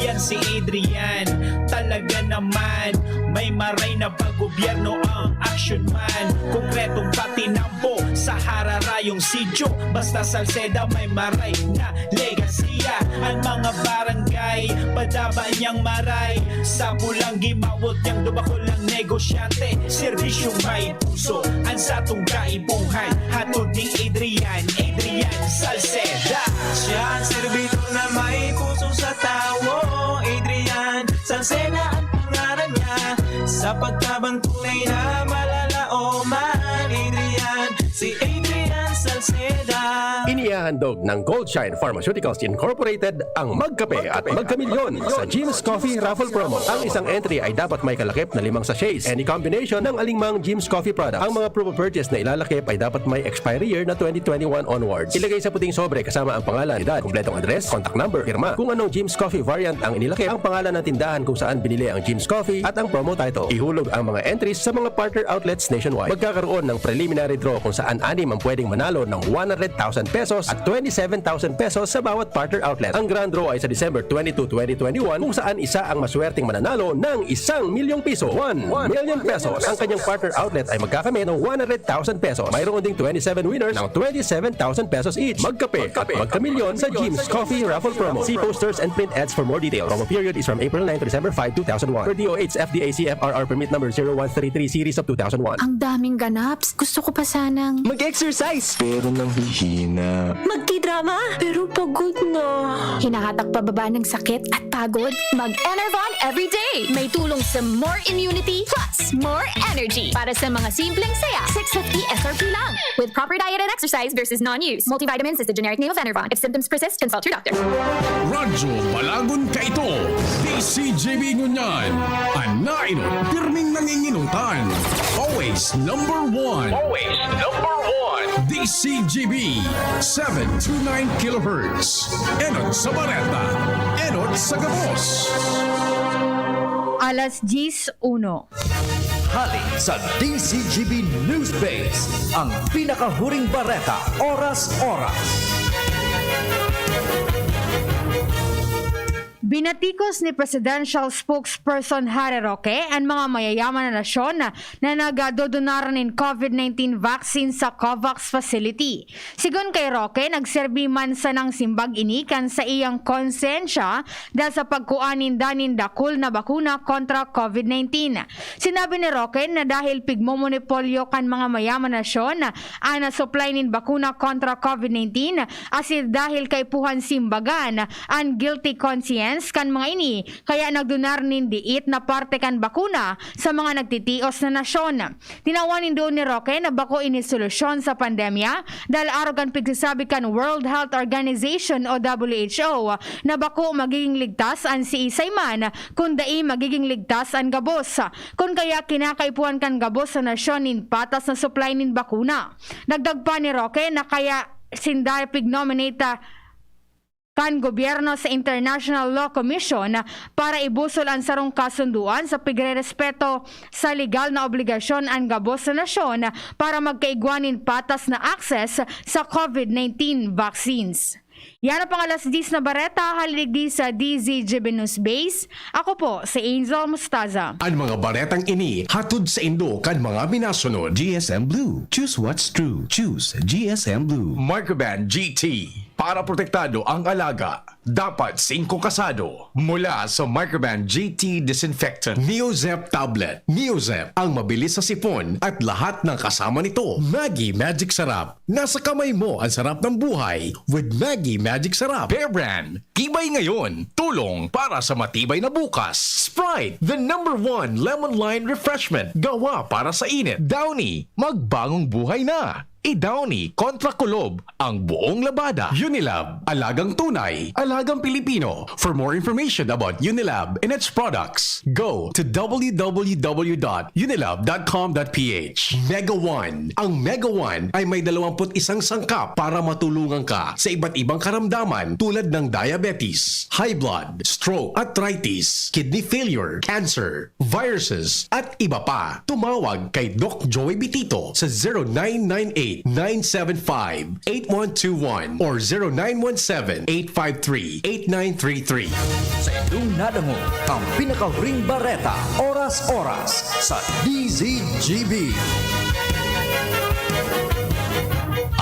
Yan si Adrian, talaga naman, may maray na paggobyerno ang action man. Konkretong patinampo sa hararayong sityo, basta Salceda may maray na legasiya. Ang mga barangay, padaba niyang maray, sapo lang gimawot niyang dubakol ng negosyante. Serbisyong may puso, ang satong kaipuhan, hatod ni Adrian, Adrian Salceda. Siya ang servidor na may puso sa tawo, Adrian Salceda ang pangalan niya. Sa pagtabang tunay na malalaoman, Adrian, si Adrian Salceda. Inihahandog ng Gold Shine Pharmaceuticals Incorporated ang Magkape at Magkamilyon sa Jim's Coffee Raffle Promo. Ang isang entry ay dapat may kalakip na limang sachets, any combination ng aling mang Jim's Coffee product. Ang mga proof of purchase na ilalakip ay dapat may expiry year na twenty twenty-one onwards. Ilagay sa puting sobre kasama ang pangalan, edad, kumpletong address, contact number, pirma. Kung anong Jim's Coffee variant ang inilakip, ang pangalan ng tindahan kung saan binili ang Jim's Coffee at ang promo title. Ihulog ang mga entries sa mga partner outlets nationwide. Magkakaroon ng preliminary draw kung saan anim ang pwedeng manalo ng one hundred thousand pesos at twenty-seven thousand pesos sa bawat partner outlet. Ang grand draw ay sa December twenty-two, twenty twenty-one, kung saan isa ang maswerteng mananalo ng isang milyong piso, one million pesos. Ang kanyang partner outlet ay magkakamit ng one hundred thousand pesos. Mayroon ding twenty-seven winners ng twenty-seven thousand pesos each. Magkape at magkamilyon sa Jim's Coffee Raffle Promo. See posters and print ads for more details. Promo period is from April nine to December five, two thousand one. Per D O H F D A C F R R permit number zero one three three series of two thousand one. Ang daming ganaps. Gusto ko pa sanang mag-exercise. Pero nanghihina. Magtidrama. Pero pagod na. Hinahatak pababa ng sakit at pagod. Mag-Enervon everyday. May tulong Sa more immunity plus more energy. Para sa mga simpleng saya, six fifty S R P lang. With proper diet and exercise, there's is non-use. Multivitamins is the generic name of Enervon. If symptoms persist, consult your doctor. Radyo Balagon Kaito, D C G B ngunyan. An nainot, pirming nanginginutan. Always number one. Always number one. D C G B, seven two nine kilohertz. Enot sa bareta, enot sa gabos. Alas diyes uno. Hali sa D C G B News Base, ang pinakahuring bareta, oras-oras. Binatikos ni Presidential Spokesperson Harry Roque an mga mayayaman na nasyon na nagdodonar nin COVID nineteen vaccine sa COVAX facility. Sigon kay Roque, nagserbi man sanang simbag ini kan saiyang konsensya dahil sa pagkua ninda nin dakul na bakuna kontra COVID nineteen. Sinabi ni Roque na dahil pigmomonopolyo kan mga mayaman na nasyon an supply nin bakuna kontra COVID nineteen, asin dahil kaipuhan simbagan an guilty conscience kan mga ini, kaya nagdonar nin diit na parte kan bakuna sa mga nagtitios na nasyon. Tinawan nin duon ni Roque na bako ini solusyon sa pandemya dahil arog kan pigsasabi kan World Health Organization o W H O na bako magiging ligtas an siisay man kun dai magiging ligtas an gabos. Kun kaya kinakaipuhan kan gabos sa nasyon nin patas na supply nin bakuna. Dagdag pa ni Roque na kaya sinda pignominate kan gobyerno sa International Law Commission para ibusol an sarong kasundoan sa pagrerespeto sa legal na obligasyon an gabos na nasyon para magkaigwa nin patas na access sa COVID nineteen vaccines. Yan ang pang alas diyes na bareta, haliligdi sa D Z G B News Base. Ako po si Angel Mustaza. An mga baretang ini hatod sa indo kan mga minasunod. G S M Blue. Choose what's true. Choose G S M Blue. Microban G T. Para protektado ang alaga, dapat singko kasado. Mula sa Microban G T Disinfectant. Neozep Tablet. Neozep, ang mabilis sa sipon at lahat ng kasama nito. Maggi Magic Sarap. Nasa kamay mo ang sarap ng buhay with Maggi Magic Sarap. Bear Brand. Tibay ngayon, tulong para sa matibay na bukas. Sprite, the number one lemon lime refreshment. Gawa para sa init. Downy, magbagong buhay na. I-Downy kontra kulob ang buong labada. Unilab, alagang tunay, alagang Pilipino. For more information about Unilab and its products, go to w w w dot unilab dot com dot p h. Mega One. Ang Mega One ay may dalawampu't isang sangkap para matulungan ka sa iba't ibang karamdaman tulad ng diabetes, high blood, stroke, arthritis, kidney failure, cancer, viruses, at iba pa. Tumawag kay Doc Joey Bitito sa zero nine nine eight, nine seven five, eight one two one or zero nine one seven, eight five three, eight nine three three. Sa inyong nadangog ang pinakahuring bareta, oras-oras, sa D Z G B.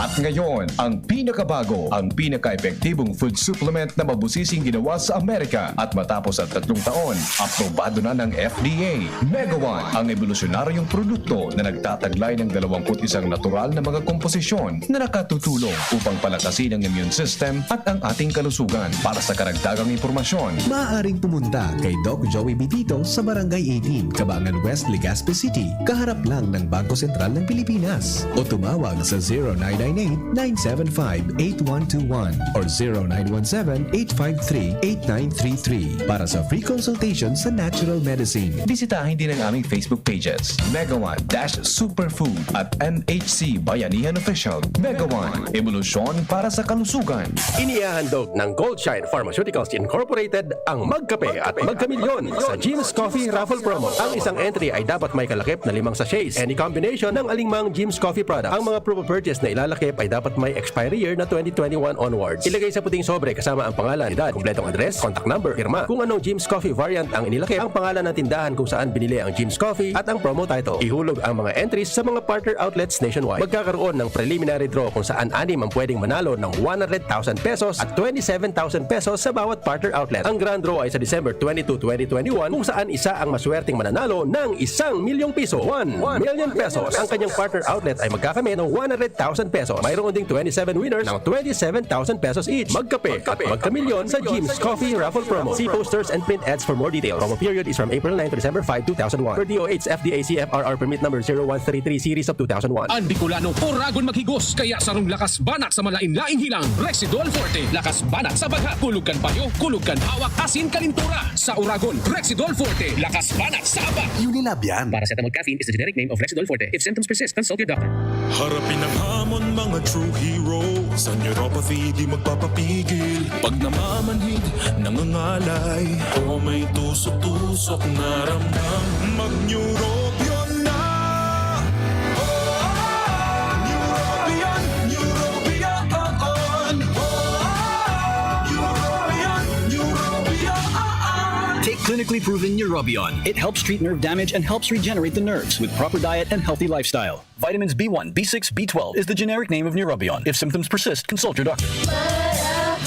At ngayon, ang pinakabago, ang pinaka-epektibong food supplement na mabusising ginawa sa Amerika. At matapos ang tatlong taon, aprobado na ng F D A. Mega One, ang ebolusyonaryong produkto na nagtataglay ng dalawampu't isang natural na mga komposisyon na nakatutulong upang palakasin ang immune system at ang ating kalusugan. Para sa karagdagang impormasyon, maaaring pumunta kay Doc Joey Bitito sa Barangay eighteen, Cabangan West, Legazpi City, kaharap lang ng Bangko Sentral ng Pilipinas. O tumawag sa zero nine nine eight, nine seven five, eight one two one or zero nine one seven, eight five three, eight nine three three para sa free consultation sa natural medicine. Bisitahin din ang aming Facebook pages, Mega One dash Superfood at M H C Bayanihan Official. Mega One, ebolusyon para sa kalusugan. Inihahandog ng Goldshine Pharmaceuticals Incorporated ang Magkape at Magkamilyon sa Jim's Coffee Raffle Promo. Ang isang entry ay dapat may kalakip na limang sachets. Any combination ng alingmang Jim's Coffee product. Ang mga proof of purchase na ilalakip ay dapat may expiry year na twenty twenty-one onwards. Ilagay sa puting sobre kasama ang pangalan, edad, kompletong address, contact number, pirma. Kung anong Jim's Coffee variant ang inilakip, ang pangalan ng tindahan kung saan binili ang Jim's Coffee at ang promo title. Ihulog ang mga entries sa mga partner outlets nationwide. Magkakaroon ng preliminary draw kung saan anim ang pwedeng manalo ng one hundred thousand pesos at twenty-seven thousand pesos sa bawat partner outlet. Ang grand draw ay sa December twenty-two, twenty twenty-one, kung saan isa ang maswerteng mananalo ng isang milyong piso, one million pesos. Ang kanyang partner outlet ay magkakamit ng one hundred thousand pesos. Mayroon ding twenty-seven winners ng twenty-seven thousand pesos each. Magkape at magkamilyon sa Jim's Coffee Raffle Promo. See posters and print ads for more details. Promo period is from April nine to December five, two thousand one. Per D O H F D A C F R R permit number zero one three three series of two thousand one. Ang Bicolano, oragon maghigos, kaya sarong lakas banat sa malain-laing hilang. Rexidol Forte, lakas banat sa baghat. Kulog kan payo, kulog kan hawak, asin kalintura. Sa oragon, Rexidol Forte, lakas banat sa aba. Unilab yan. Paracetamol caffeine is the generic name of Rexidol Forte. If symptoms persist, consult your doctor. Harapin ang hamon, mga true heroes. Ang neuropathy di magpapapigil. Pag namamanhid, nangangalay, o may tusok-tusok na ramdam, mag-Neurobion na! Oh, Neurobion, Neurobion, oh, oh. Neurobion, Neurobion, oh, oh. Take clinically proven Neurobion. It helps treat nerve damage and helps regenerate the nerves with proper diet and healthy lifestyle. Vitamins B one, B six, B twelve is the generic name of Neurobion. If symptoms persist, consult your doctor.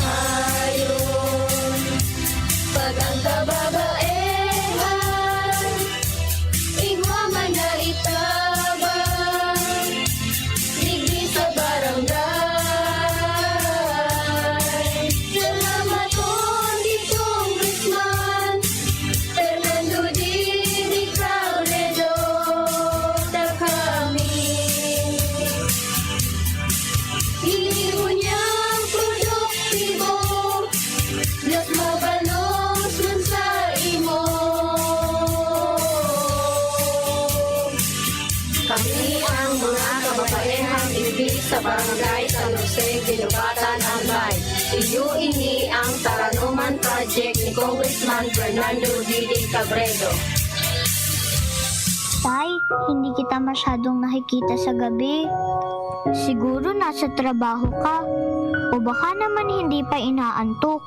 Marahayon, pag ang kababaehan, igwa man na itabang, digdi sa barangay. Salamat, Congressman Fernando Didi Cabredo, ta kami. Ini unyang produktibo, mas mabalos man sa imo. Kami ang mga kababaehang digdi sa Barangay San Jose, Guinobatan, Albay. Iyo ini ang Taranoman Project ni Congressman Fernando Didi Cabredo. Tay, hindi kita masyadong nakikita sa gabi. Siguro nasa trabaho ka. O baka naman hindi pa inaantok.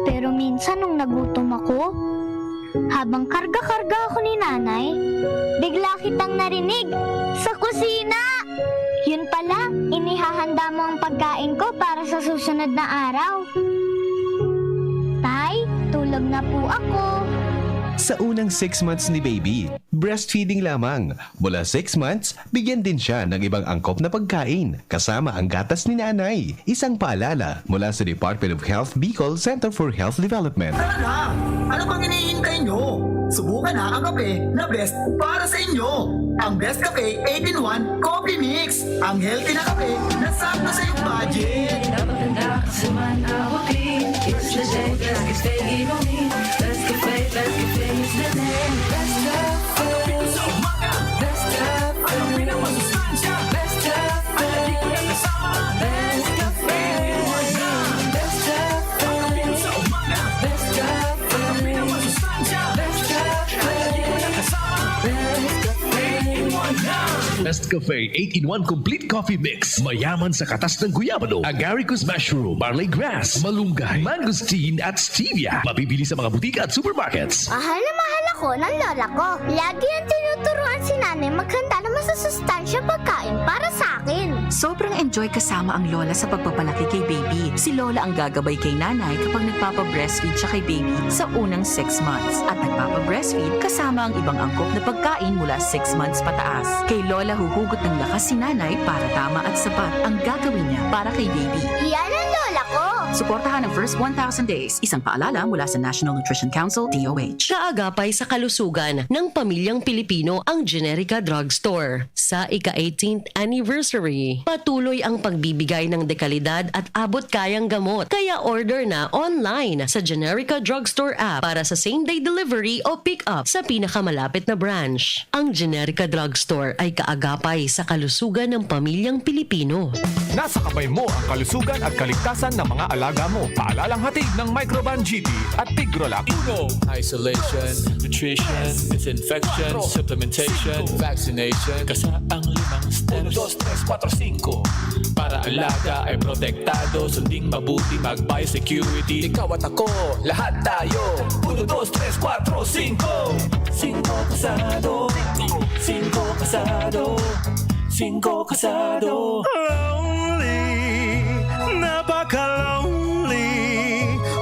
Pero minsan nung nagutom ako, habang karga-karga ako ni Nanay, bigla kitang narinig sa kusina! Yun pala, inihahanda mo ang pagkain ko para sa susunod na araw. Tay, tulog na po ako. Sa unang six months ni baby, breastfeeding lamang. Mula six months, bigyan din siya ng ibang angkop na pagkain, kasama ang gatas ni nanay. Isang paalala mula sa Department of Health Bicol Center for Health Development. Tara na! Ano pang hinihintay nyo? Subukan na ang kape na best para sa inyo. Ang Best Cafe eight-in-one Coffee Mix. Ang healthy na kape na sakto sa iyong budget. Dapat ang lakas naman abutin. It's the day, best cafe inumin. Best Cafe, Best Cafe is the name. Best Cafe. Best Cafe. Best Cafe. Best Cafe. Best Cafe. Best Cafe. Best Cafe eight-in-one Complete Coffee Mix. Mayaman sa katas ng guyabano, agaricus mushroom, barley grass, malunggay, mangosteen at stevia. Mabibili sa mga butika at supermarkets. Mahal na mahal ako ng lola ko. Lagi ang tinuturuan si nanay maghanda ng masusustansyang pagkain para sa akin. Sobrang enjoy kasama ang lola sa pagpapalaki kay baby. Si lola ang gagabay kay nanay kapag nagpapa-breastfeed siya kay baby sa unang six months. At nagpapa-breastfeed kasama ang ibang angkop na pagkain mula six months pataas. Kay lola huhugot ng lakas si nanay para tama at sapat ang gagawin niya para kay baby. Iyan ang lola ko! Suportahan ang first one thousand days. Isang paalala mula sa National Nutrition Council, D O H. Kaagapay sa kalusugan ng pamilyang Pilipino ang Generica Drugstore. Sa ika-eighteenth anniversary, patuloy ang pagbibigay ng dekalidad at abot-kayang gamot. Kaya order na online sa Generica Drugstore app para sa same-day delivery o pick-up sa pinakamalapit na branch. Ang Generica Drugstore ay kaagapay sa kalusugan ng pamilyang Pilipino. Nasa kamay mo ang kalusugan at kaligtasan ng mga alaga mo. Paalalang hatid ng Microban G P at Tigrolac. Uno. Isolation, nutrition, disinfection, supplementation, vaccination. Kasa ang limang steps. Uno, dos, tres, kuwatro, singko. Para alaga ay protektado, sunding mabuti, mag-biosecurity. Ikaw at ako, lahat tayo. Uno, dos, tres, kuwatro, singko. Singko kasado. Singko kasado. Singko kasado. Lonely, napaka-lonely.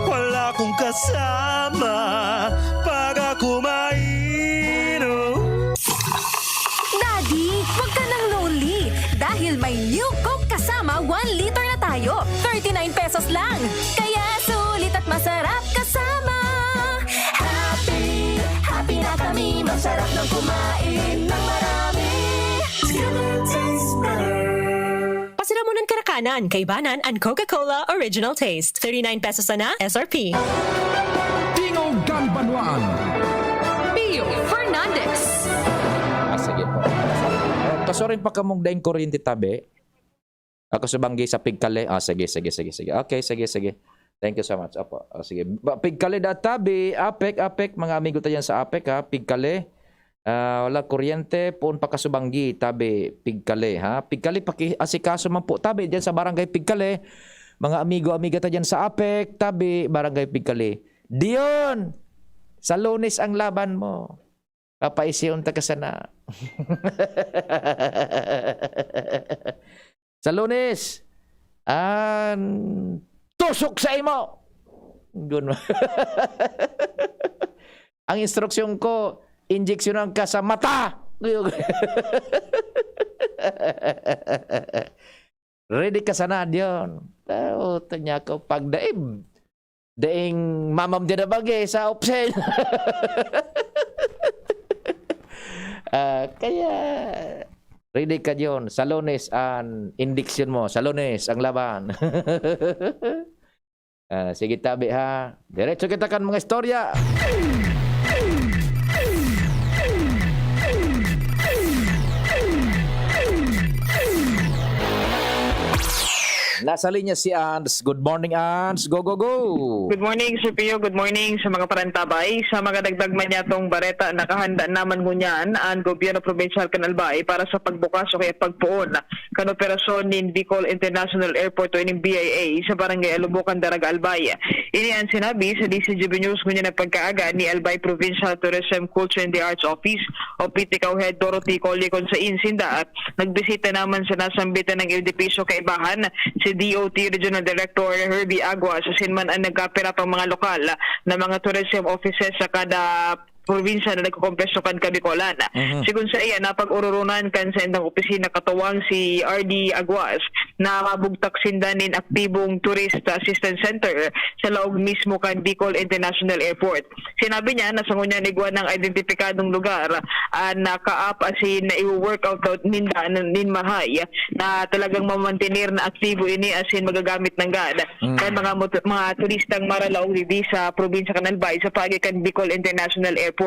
Wala kong kasama pag ako mainom. Daddy, wag ka nang lonely dahil may new Coke kasama Sarap ng kumain ng marami. Together tastes better. Pasiramunan karakanan, kaibanan an Coca-Cola Original Taste. Thirty-nine pesos sana S R P. Tingog kan Banwaan. Pio Fernandez. Ah, sige po. Kasuring pa kamong daing kuryente tabi. Ako sa banggi sa Pigkale. Ah, sige, sige, sige, sige. Okay, sige, sige. Thank you so much. Apo. Ah, sige. Ba- Pigkale da tabi, Apek, Apek, mga amigo tayo sa Apek ha. Pigkale. Ah, wala kuryente, puon pa kasubanggi, tabi, Pigkale ha. Pigkale, paki asikaso man po tabi diyan sa barangay Pigkale. Mga amigo, amiga ta diyan sa Apek, tabi, barangay Pigkale. Diyon! Sa Lunes ang laban mo. Papaision ta ka sana. Sa Lunes, an tusok sa imo. Gun- Ang instruksyon ko, injeksyonan ka sa mata. Ready ka sana diyon. Tao, tanya ko, pagdaib. Daing mamam din na bagi sa opsen. Ah, kaya, ready ka diyon. Sa Lunes, an indiksyon mo. Sa Lunes, ang laban. Ah, sige, tabi ha. Diretso kita kan mga istorya. Nasa linya si Ans. Good morning, Ans. Go, go, go. Good morning, Sir Pio. Good morning sa mga parantabay. Sa mga dagdag man yatong bareta, nakahanda naman ngunyan ang gobyerno probinsyal kan Albay para sa pagbukas o kaya pagpoon kan operasyon nin Bicol International Airport o ining B I A sa Barangay Alubukan, Daraga, Albay. Ini ang sinabi sa D C G B News ngunyan na pagkaaga ni Albay Provincial Tourism, Culture and the Arts Office o P T C A O Head Dorothy Colle, kung sain sinda nagbisita naman sa nasambitan ng edipisyo kaibahan si D O T Regional Director Herbie Aguas, asin man ang nagkapiratong mga lokal na mga tourism offices sa kada probinsya na nagkukumpleso kan Kabikolan. Mhm. Sigon saiya, napag-ororonan kan saindang opisina katuwang si R D Aguas na mabugtak sinda nin aktibong Tourist Assistance Center sa laog mismo kan Bicol International Airport. Sinabi niya na sa ngunyan igwa ng identipikadong lugar, ah, na kaap asin na i-work out daw ninda nin mahay na talagang mamantener na aktibo ini asin magagamit nanggad Mm. kan mga mot- mga turistang maralaog digdi sa probinsya kan Albay sa paagi kan Bicol International Airport.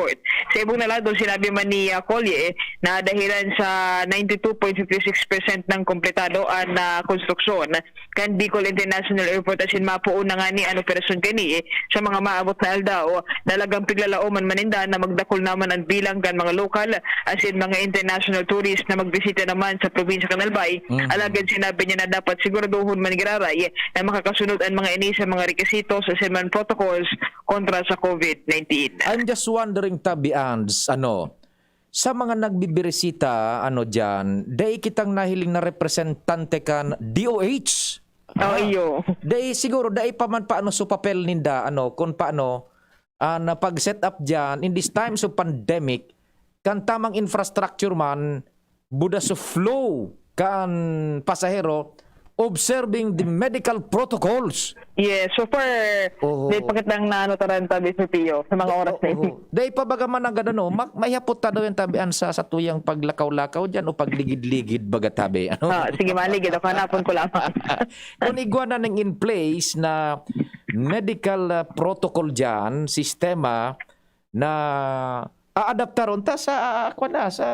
Sa ibong na lado, sinabi man ni, ah, Colle na dahilan sa ninety two point fifty six percent ng kompletado an, ah, konstruksyon kan Bicol International Airport asin mapoon na ngani an operasyon kani sa mga maabot na aldaw. Talagang piglalaoman man ninda na magdakul naman an bilang kan mga lokal asin mga international tourist na magbisita naman sa probinsya kan Albay. Mhm. Alagad sinabi niya na dapat siguraduhon man giraray na makakasunod an mga ini sa mga rekisitos asin man protocols kontra sa COVID nineteen. I'm just wondering, Tabi Ans, ano, sa mga nagbibirisita, ano diyan, dai kitang nahiling na representante kan D O H. Oh, iyo. Dai siguro, dai pa man paano sa papel ninda, ano, kung paano, ah, na pag-set up diyan in these times of pandemic, kan tamang infrastructure man, buda sa flow kan pasahero, observing the medical protocols. Yes, so far, Oho. May pakitang na ano taran tabi, Sir Pio, sa mga oras na ini. Oo. Dai pa baga man ang gano'n, no? Ma- maihapot ta daw yung tabian sa, sa tuyang paglakaw-lakaw dyan o pagligid-ligid baga tabi. Ano? Ah, sige, maligid ako. Hanapon ko lamang. Kung igwa na ning in place na medical, ah, protocol dyan, sistema na aadaptaron ta sa, ah, kwan na, sa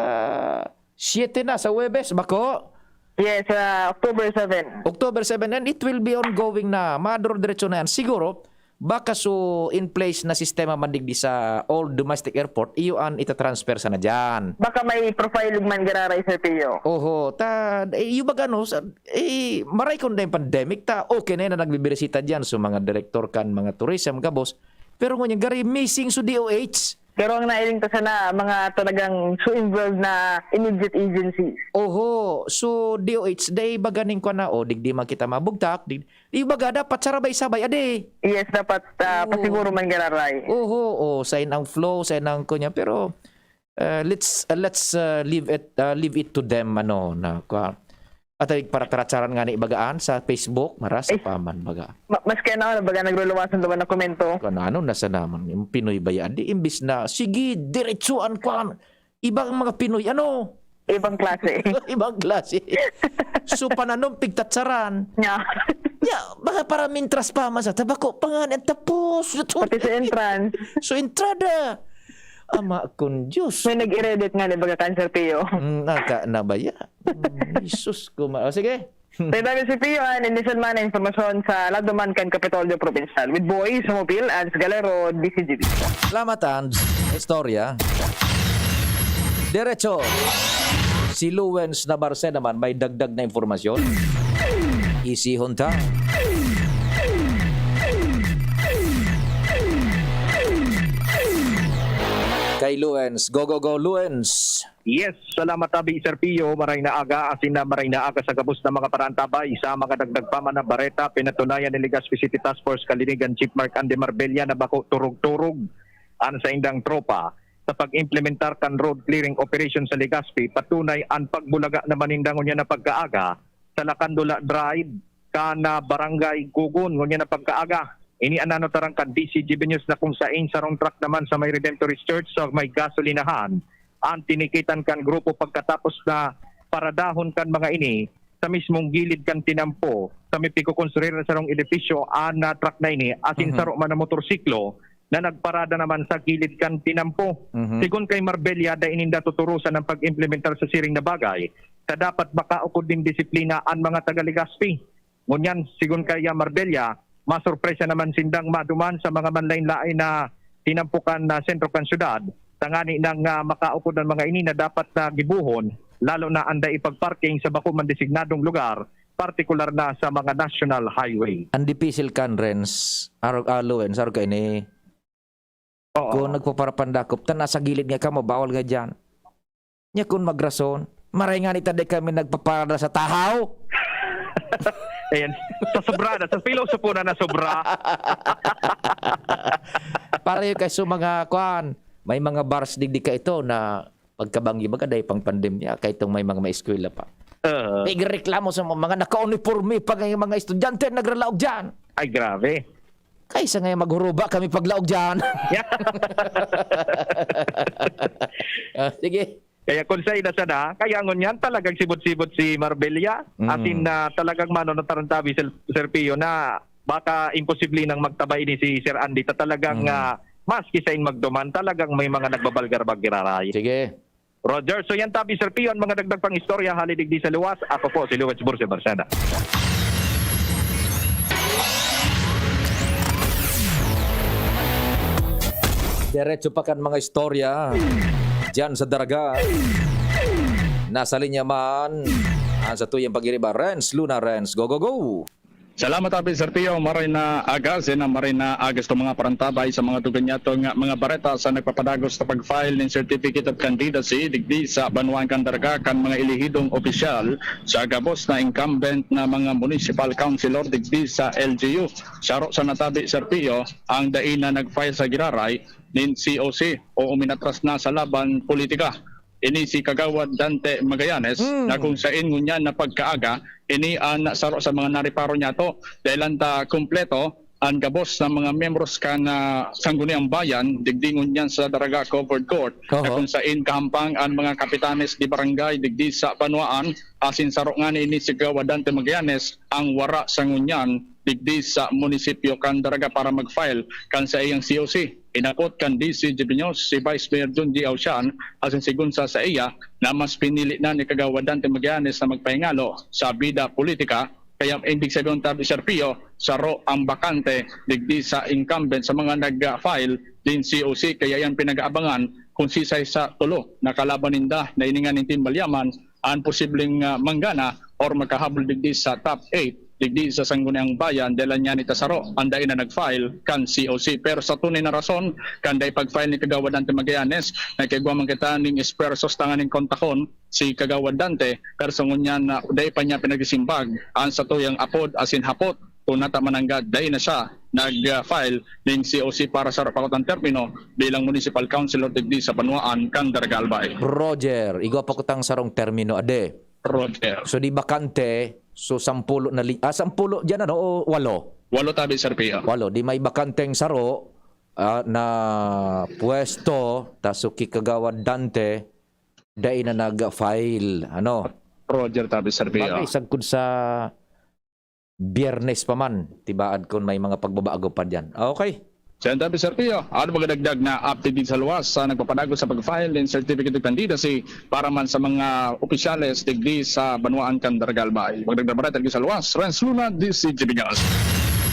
siyete na, sa Huwebes, bako? Yes, ah, October seven. October seven, and it will be ongoing na. Maduro-diretso na yan. Siguro, baka so in place na sistema man digdi sa old domestic airport, iyo an itatransfer sana dyan. Baka may profiling man giraray, Sir Pio. Oho, ta, eh, yung baga, no, sa, eh, maray kung na yung pandemic, ta, okay na yun na nagbibirisita dyan. So, mga direktor kan, mga tourism, gabos. Pero ngunyan, gari, missing so D O H. Pero ang nailing ta sana, mga talagang so involved na immediate agencies. Oho, so D O H, day baga ning kwa na, o, digdi man kita mabugtak, di, di baga dapat sarabay-sabay, ade. Yes, dapat ah, Oo. pasiguro man giraray. Oho, o, sign ang flow, sign ang kunya, pero uh, let's uh, let's uh, leave it uh, leave it to them, ano, na kwa. At ay para taratsaran nga ni bagaan sa Facebook, marasa Ay. pa man baga. Ma-, maski ano, ano, baga nagluluwasan naman ang komento. Kung ano, nasa naman, yung Pinoy ba yan? Di, imbis na, sige, diretsuan ko ang ibang mga Pinoy, ano? Ibang klase. Ibang klase. So, pananom, pigtatsaran. Nya. Ya, baka para mintras pa man sa tabako pa nga, ang tapos. Pati sa entrance. So, entrada. Ama kong Diyos. May nag-i-reddit nga, di ba, ka Cancer Pio? Mm, naka, nabaya. Mm, Jesus ko ma-, o, sige. Tayo dami si Pio, an initial man na impormasyon sa lado man kan Kapitolyo Probinsyal. With Boy, Sumupil, Ans Galero, D C G B. Salamat, Ans. Istorya. Diretso. Si Luwens Nabarse naman may dagdag na impormasyon. Isihon ta. Kay Luwens. Go, go, go, Luwens! Yes, salamat tabi, Sir Pio. Maray na aga, asin na maray na aga sa gabos na mga parantabay. Sa mga dagdag pa man na bareta, pinatunayan ni Legazpi City Task Force Kalinigan Chief Mark Andy Marbella na bako turog-turog an saindang tropa sa pag-implementar kan road clearing operation sa Legazpi. Patunay an pagbulaga naman ninda ngunyan na pagkaaga sa Lakandula Drive kan, ah, Barangay Gugon ngunyan na pagkaaga. Ini an nanotaran kan D C G B News na kung sain sarong truck naman sa may Redemptorist Church sa may gasolinahan an tinikitan kan grupo pagkatapos na paradahon kan mga ini sa mismong gilid kan tinampo sa may pigkokonstruir na sarong edipisyo an, ah, truck na ini asin Mhm. saro man na motorsiklo na nagparada naman sa gilid kan tinampo. Mhm. Sigon kay Marbella, dai ninda tuturusan ang pag-implementar sa siring na bagay ta dapat makaukod nin disiplina an mga taga Legazpi. Ngunyan, sigon kay, ah, Marbella, masurpresa naman sindang maduman sa mga manlain-lain na tinampo kan, ah, sentro kan syudad, tangani nang, ah, makaukod ang mga ini na dapat na gibohon, lalo na an dai pagparking sa bako man designadong lugar, partikular na sa mga national highway. An dipisil kan, Renz, arog, ah, Luwens, arog kaini. Oo. Kung nagpaparapandakop ta, nasa gilid nga kamo, bawal nga diyan. Nya kun magrason, maray ngani ta di kami nagpaparada sa tahaw. Ayan. Sa sobra na, sa pilosopo na na sobra. Pareho kay sa mga, kuan, may mga bars digdi ka ito na pagkabanggi baga dahil pang pandemya, kay itong may mga maeskwela pa. Oo. Tigreklamo sa mga naka-uniforme pa nga yung mga estudyante nagralaog diyan. Ay, grabe. Kaysa ngayon maghuruba kami paglaog diyan. Ah, sige. Kaya kung sa ina sana, kaya ngunyan talagang sibot-sibot si Marbella. Mm. Asin na talagang mano na tarantabi, Sir, Sir Pio, na baka imposible nang magtaba ini si Sir Andy. Ta talagang, Mm. ah, maski sain magduman, talagang may mga nagbabalgar-bagiraray. Sige. Roger, so yan tabi, Sir Pio, ang mga dagdag pang istorya hali digdi sa luwas. Ako po si Luwens Burse Barcena. Diretso pa kan mga istorya diyan sa Daraga. Nasa linya man ang sa tuyang pag-iriba, Renz Luna. Renz, go, go, go! Salamat, Abi Sergio. Maray na aga, sina maray na aga sa mga parantabay sa mga duganyato nga mga bareta sa nagpapadagos sa pag-file nin Certificate of Candidacy digdi sa banwaan kan Daraga kan mga elehidong opisyal sa gabos na incumbent na mga municipal councilor digdi sa L G U. Saro sa natabi, Sergio, ang dai na nag-file sa giraray nin C O C o uminatras na sa laban politika. Ini si Kagawad Dante Magallanes, Mm. na kung sain ngunyan na pagkaaga, ini an saro sa mga nariparo niyato. Dahil anta kumpleto an gabos na mga miyembros kan, ah, Sangguniang Bayan, digdi ngunyan sa Daraga Covered Court, na Oho. kung sain kahampang an mga kapitanes de barangay digdi sa banwaan, asin saro ngani ini si Kagawad Dante Magallanes ang wara sa ngunyan digdi sa munisipyo kan Daraga para mag-file kan saiyang C O C. Inapot kan D C G B News si Vice Mayor Junji Ausian asin sigon sa saiya na mas pinili na ni Kagawad Dante Magallanes na magpahingalo sa bida politika, kaya ibig sabihin, tabi Sergio, saro ang bakante digdi sa incumbent sa mga nag-file din C O C, kaya yan pinag-aabangan kung sisay sa tulo na kalaban ninda na iningan nin Team Balyaman an posibleng, ah, manggana or makahabol digdi sa top eight digdi sa Sangguniang Bayan, dahil niyan ita saro an dai na nag-file kan C O C. Pero sa tunay na rason kan dai pag-file ni Kagawad Dante Magallanes, nagkaigwa man kita ning esfuerzos tanganing kontakon si Kagawad Dante, pero sa ngunyan na dai pa niya pinagsisimbag an satuyang apod asin hapot kung nata mananggad dai na siya nag-file ning C O C para sa pakutang termino bilang municipal councilor digdi sa banwaan kan Daraga, Albay. Roger, igwa pa kutang sarong termino, ade. Roger. So di bakante, so sampulo na li- ah, sampulo diyan, ano, o walo? Walo tabi, Sir Pio. Walo, di may bakanteng saro ah, na pwesto, ta so ki Kagawad Dante, dai na nag-file, ano. Roger tabi, Sir Pio. Bagay, sagkod sa Biyernes pa man, tibaad kun may mga pagbabago pa diyan. Okay. Sen David Serpio, ano mga dagdag na update din sa luwas sa nagpapadago sa pag-file ng certificate of candidacy para man sa mga opisyales digdi sa banwaan kan Daraga, Albay? Magdagdag bareta digdi sa luwas, Renz Luna, D C G B News.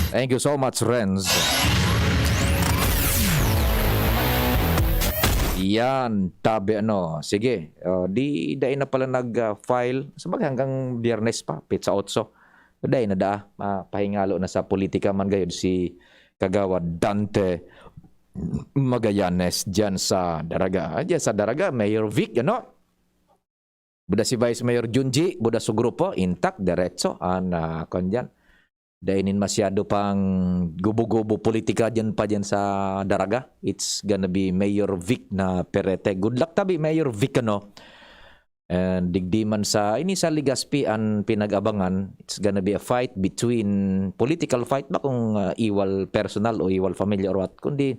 Thank you so much, Renz. Yan, tabi ano. Sige, oh, di dai na pala nag-file. Sa bagay, hanggang Biyernes pa, pitsa otso. Dai na daa, mapahingalo na sa politika man gayod si Kagawad Dante Magallanes diyan sa Daraga. Ah, diyan sa Daraga, Mayor Vic, ano? Buda si Vice Mayor Junji, buda su grupo, intact, diretso, an, ah, kwan diyan. Dai nin masyado pang gubo-gubo politika diyan pa diyan sa Daraga. It's gonna be Mayor Vic na perete. Good luck tabi, Mayor Vic, ano? And digdi man sa, ini sa Legazpi an pinag-abangan, it's gonna be a fight between, political fight ba kung ah, iwal personal o iwal familia or what, kundi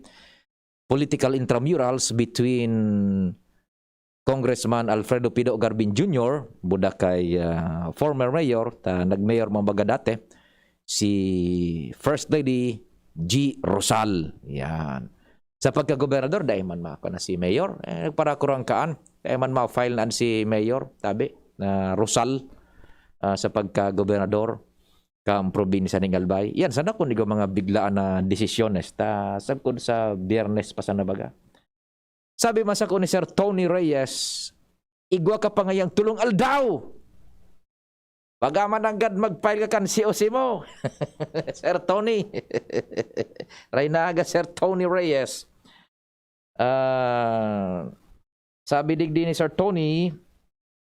political intramurals between Congressman Alfredo Pido Garbin Junior, buda kay ah, former mayor, ta nag-mayor man baga dati, si First Lady G Rosal. Yan. Sa pagkagobernador, dai man mako na si mayor. Eh, nagparakurangkaan. Dai man ma-file na si mayor, tabi, na Rosal ah, sa pagkagobernador kan probinsya ning Albay. Yan, sana kun igwa mga biglaan na desisyones. Ta, sagkod sa Biyernes pa sana baga. Sabi man sako ni Sir Tony Reyes, "Igwa ka pa ngayang tulong aldaw! Baga man nanggad mag-file ka kan C O C mo." Sir Tony. Raynaga, Sir Tony Reyes. Ah, sabi digdi ni Sir Tony,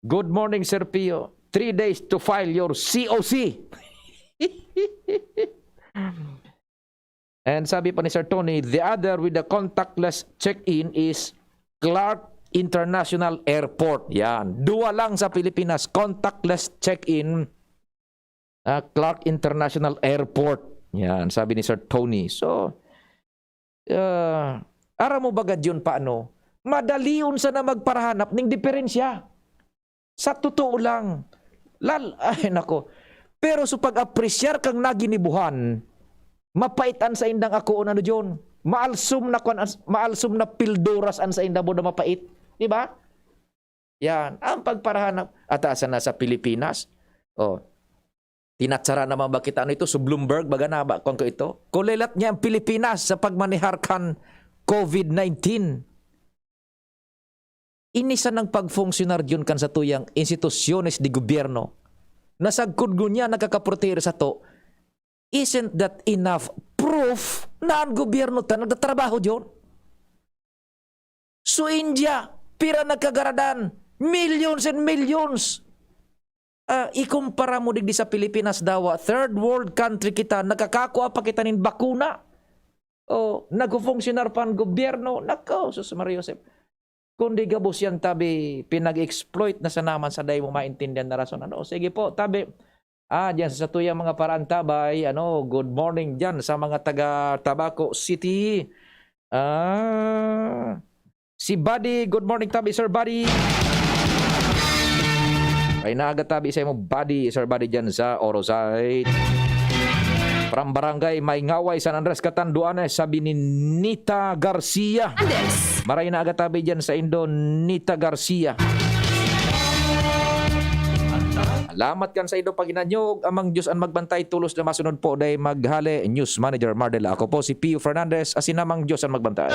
"Good morning, Sir Pio. Three days to file your C O C." And sabi pa ni Sir Tony, "The other with the contactless check-in is Clark International Airport." Yan. Dua lang sa Pilipinas, contactless check-in, ah, Clark International Airport. Yan, sabi ni Sir Tony. So, ah, aram mo ba gad yun paano? Madalion sana magparahanap ning diferensya. Sa totoo lang. Lal, ay nako. Pero sa pag-apresyar kang naginibuhan, mapait an saindang akoon ano diyon. Maalsom na kwan, maalsom na pilduras an sainda buda mapait. Di ba? Yan. Ang pagparahanap, ata sana sa Pilipinas. Oh. Tinatsara naman ba kita? Ano ito? Sa Bloomberg, baga na ba? Kung ko ito? Kulelat niya ang Pilipinas sa pagmanehar kan COVID nineteen. Ini sanang pagfunksyonar diyon kan satuyang institusyones de gobyerno na sagkod ngunyan nagkakaproteher sato, isn't that enough proof na an gobyerno ta nagtatrabaho diyon? So India, pira nagkagaradan? Millions and millions. Ah, ikumpara mo digdi sa Pilipinas dawa, third world country kita, nakakakua pa kita nin bakuna. O, nagfufunksyonar pa an gobyerno. Nako, sus Maria Josep. Kundi gabos yan, tabi, pinag-exploit na sana man sa dai mo maintindihan na rason. Ano? Sige po, tabi. Ah, diyan sa satuyang mga paraantabay, ano, good morning diyan sa mga taga Tabaco City. Ah, si Buddy, good morning, tabi, Sir Buddy. Ay, naga tabi sa imo, Buddy, Sir Buddy, diyan sa Orosite. From Barangay Maingaway, San Andres, Catanduanes, sabi ni Nita Garcia. Andes. Maray na aga tabi diyan sa indo, Nita Garcia. Salamat kan sa indo paghinanyog. Amang Diyos an magbantay, tolos na masunod po, day maghale. News Manager Mardela. Ako po si Pio Fernandez, asin Amang Diyos an magbantay.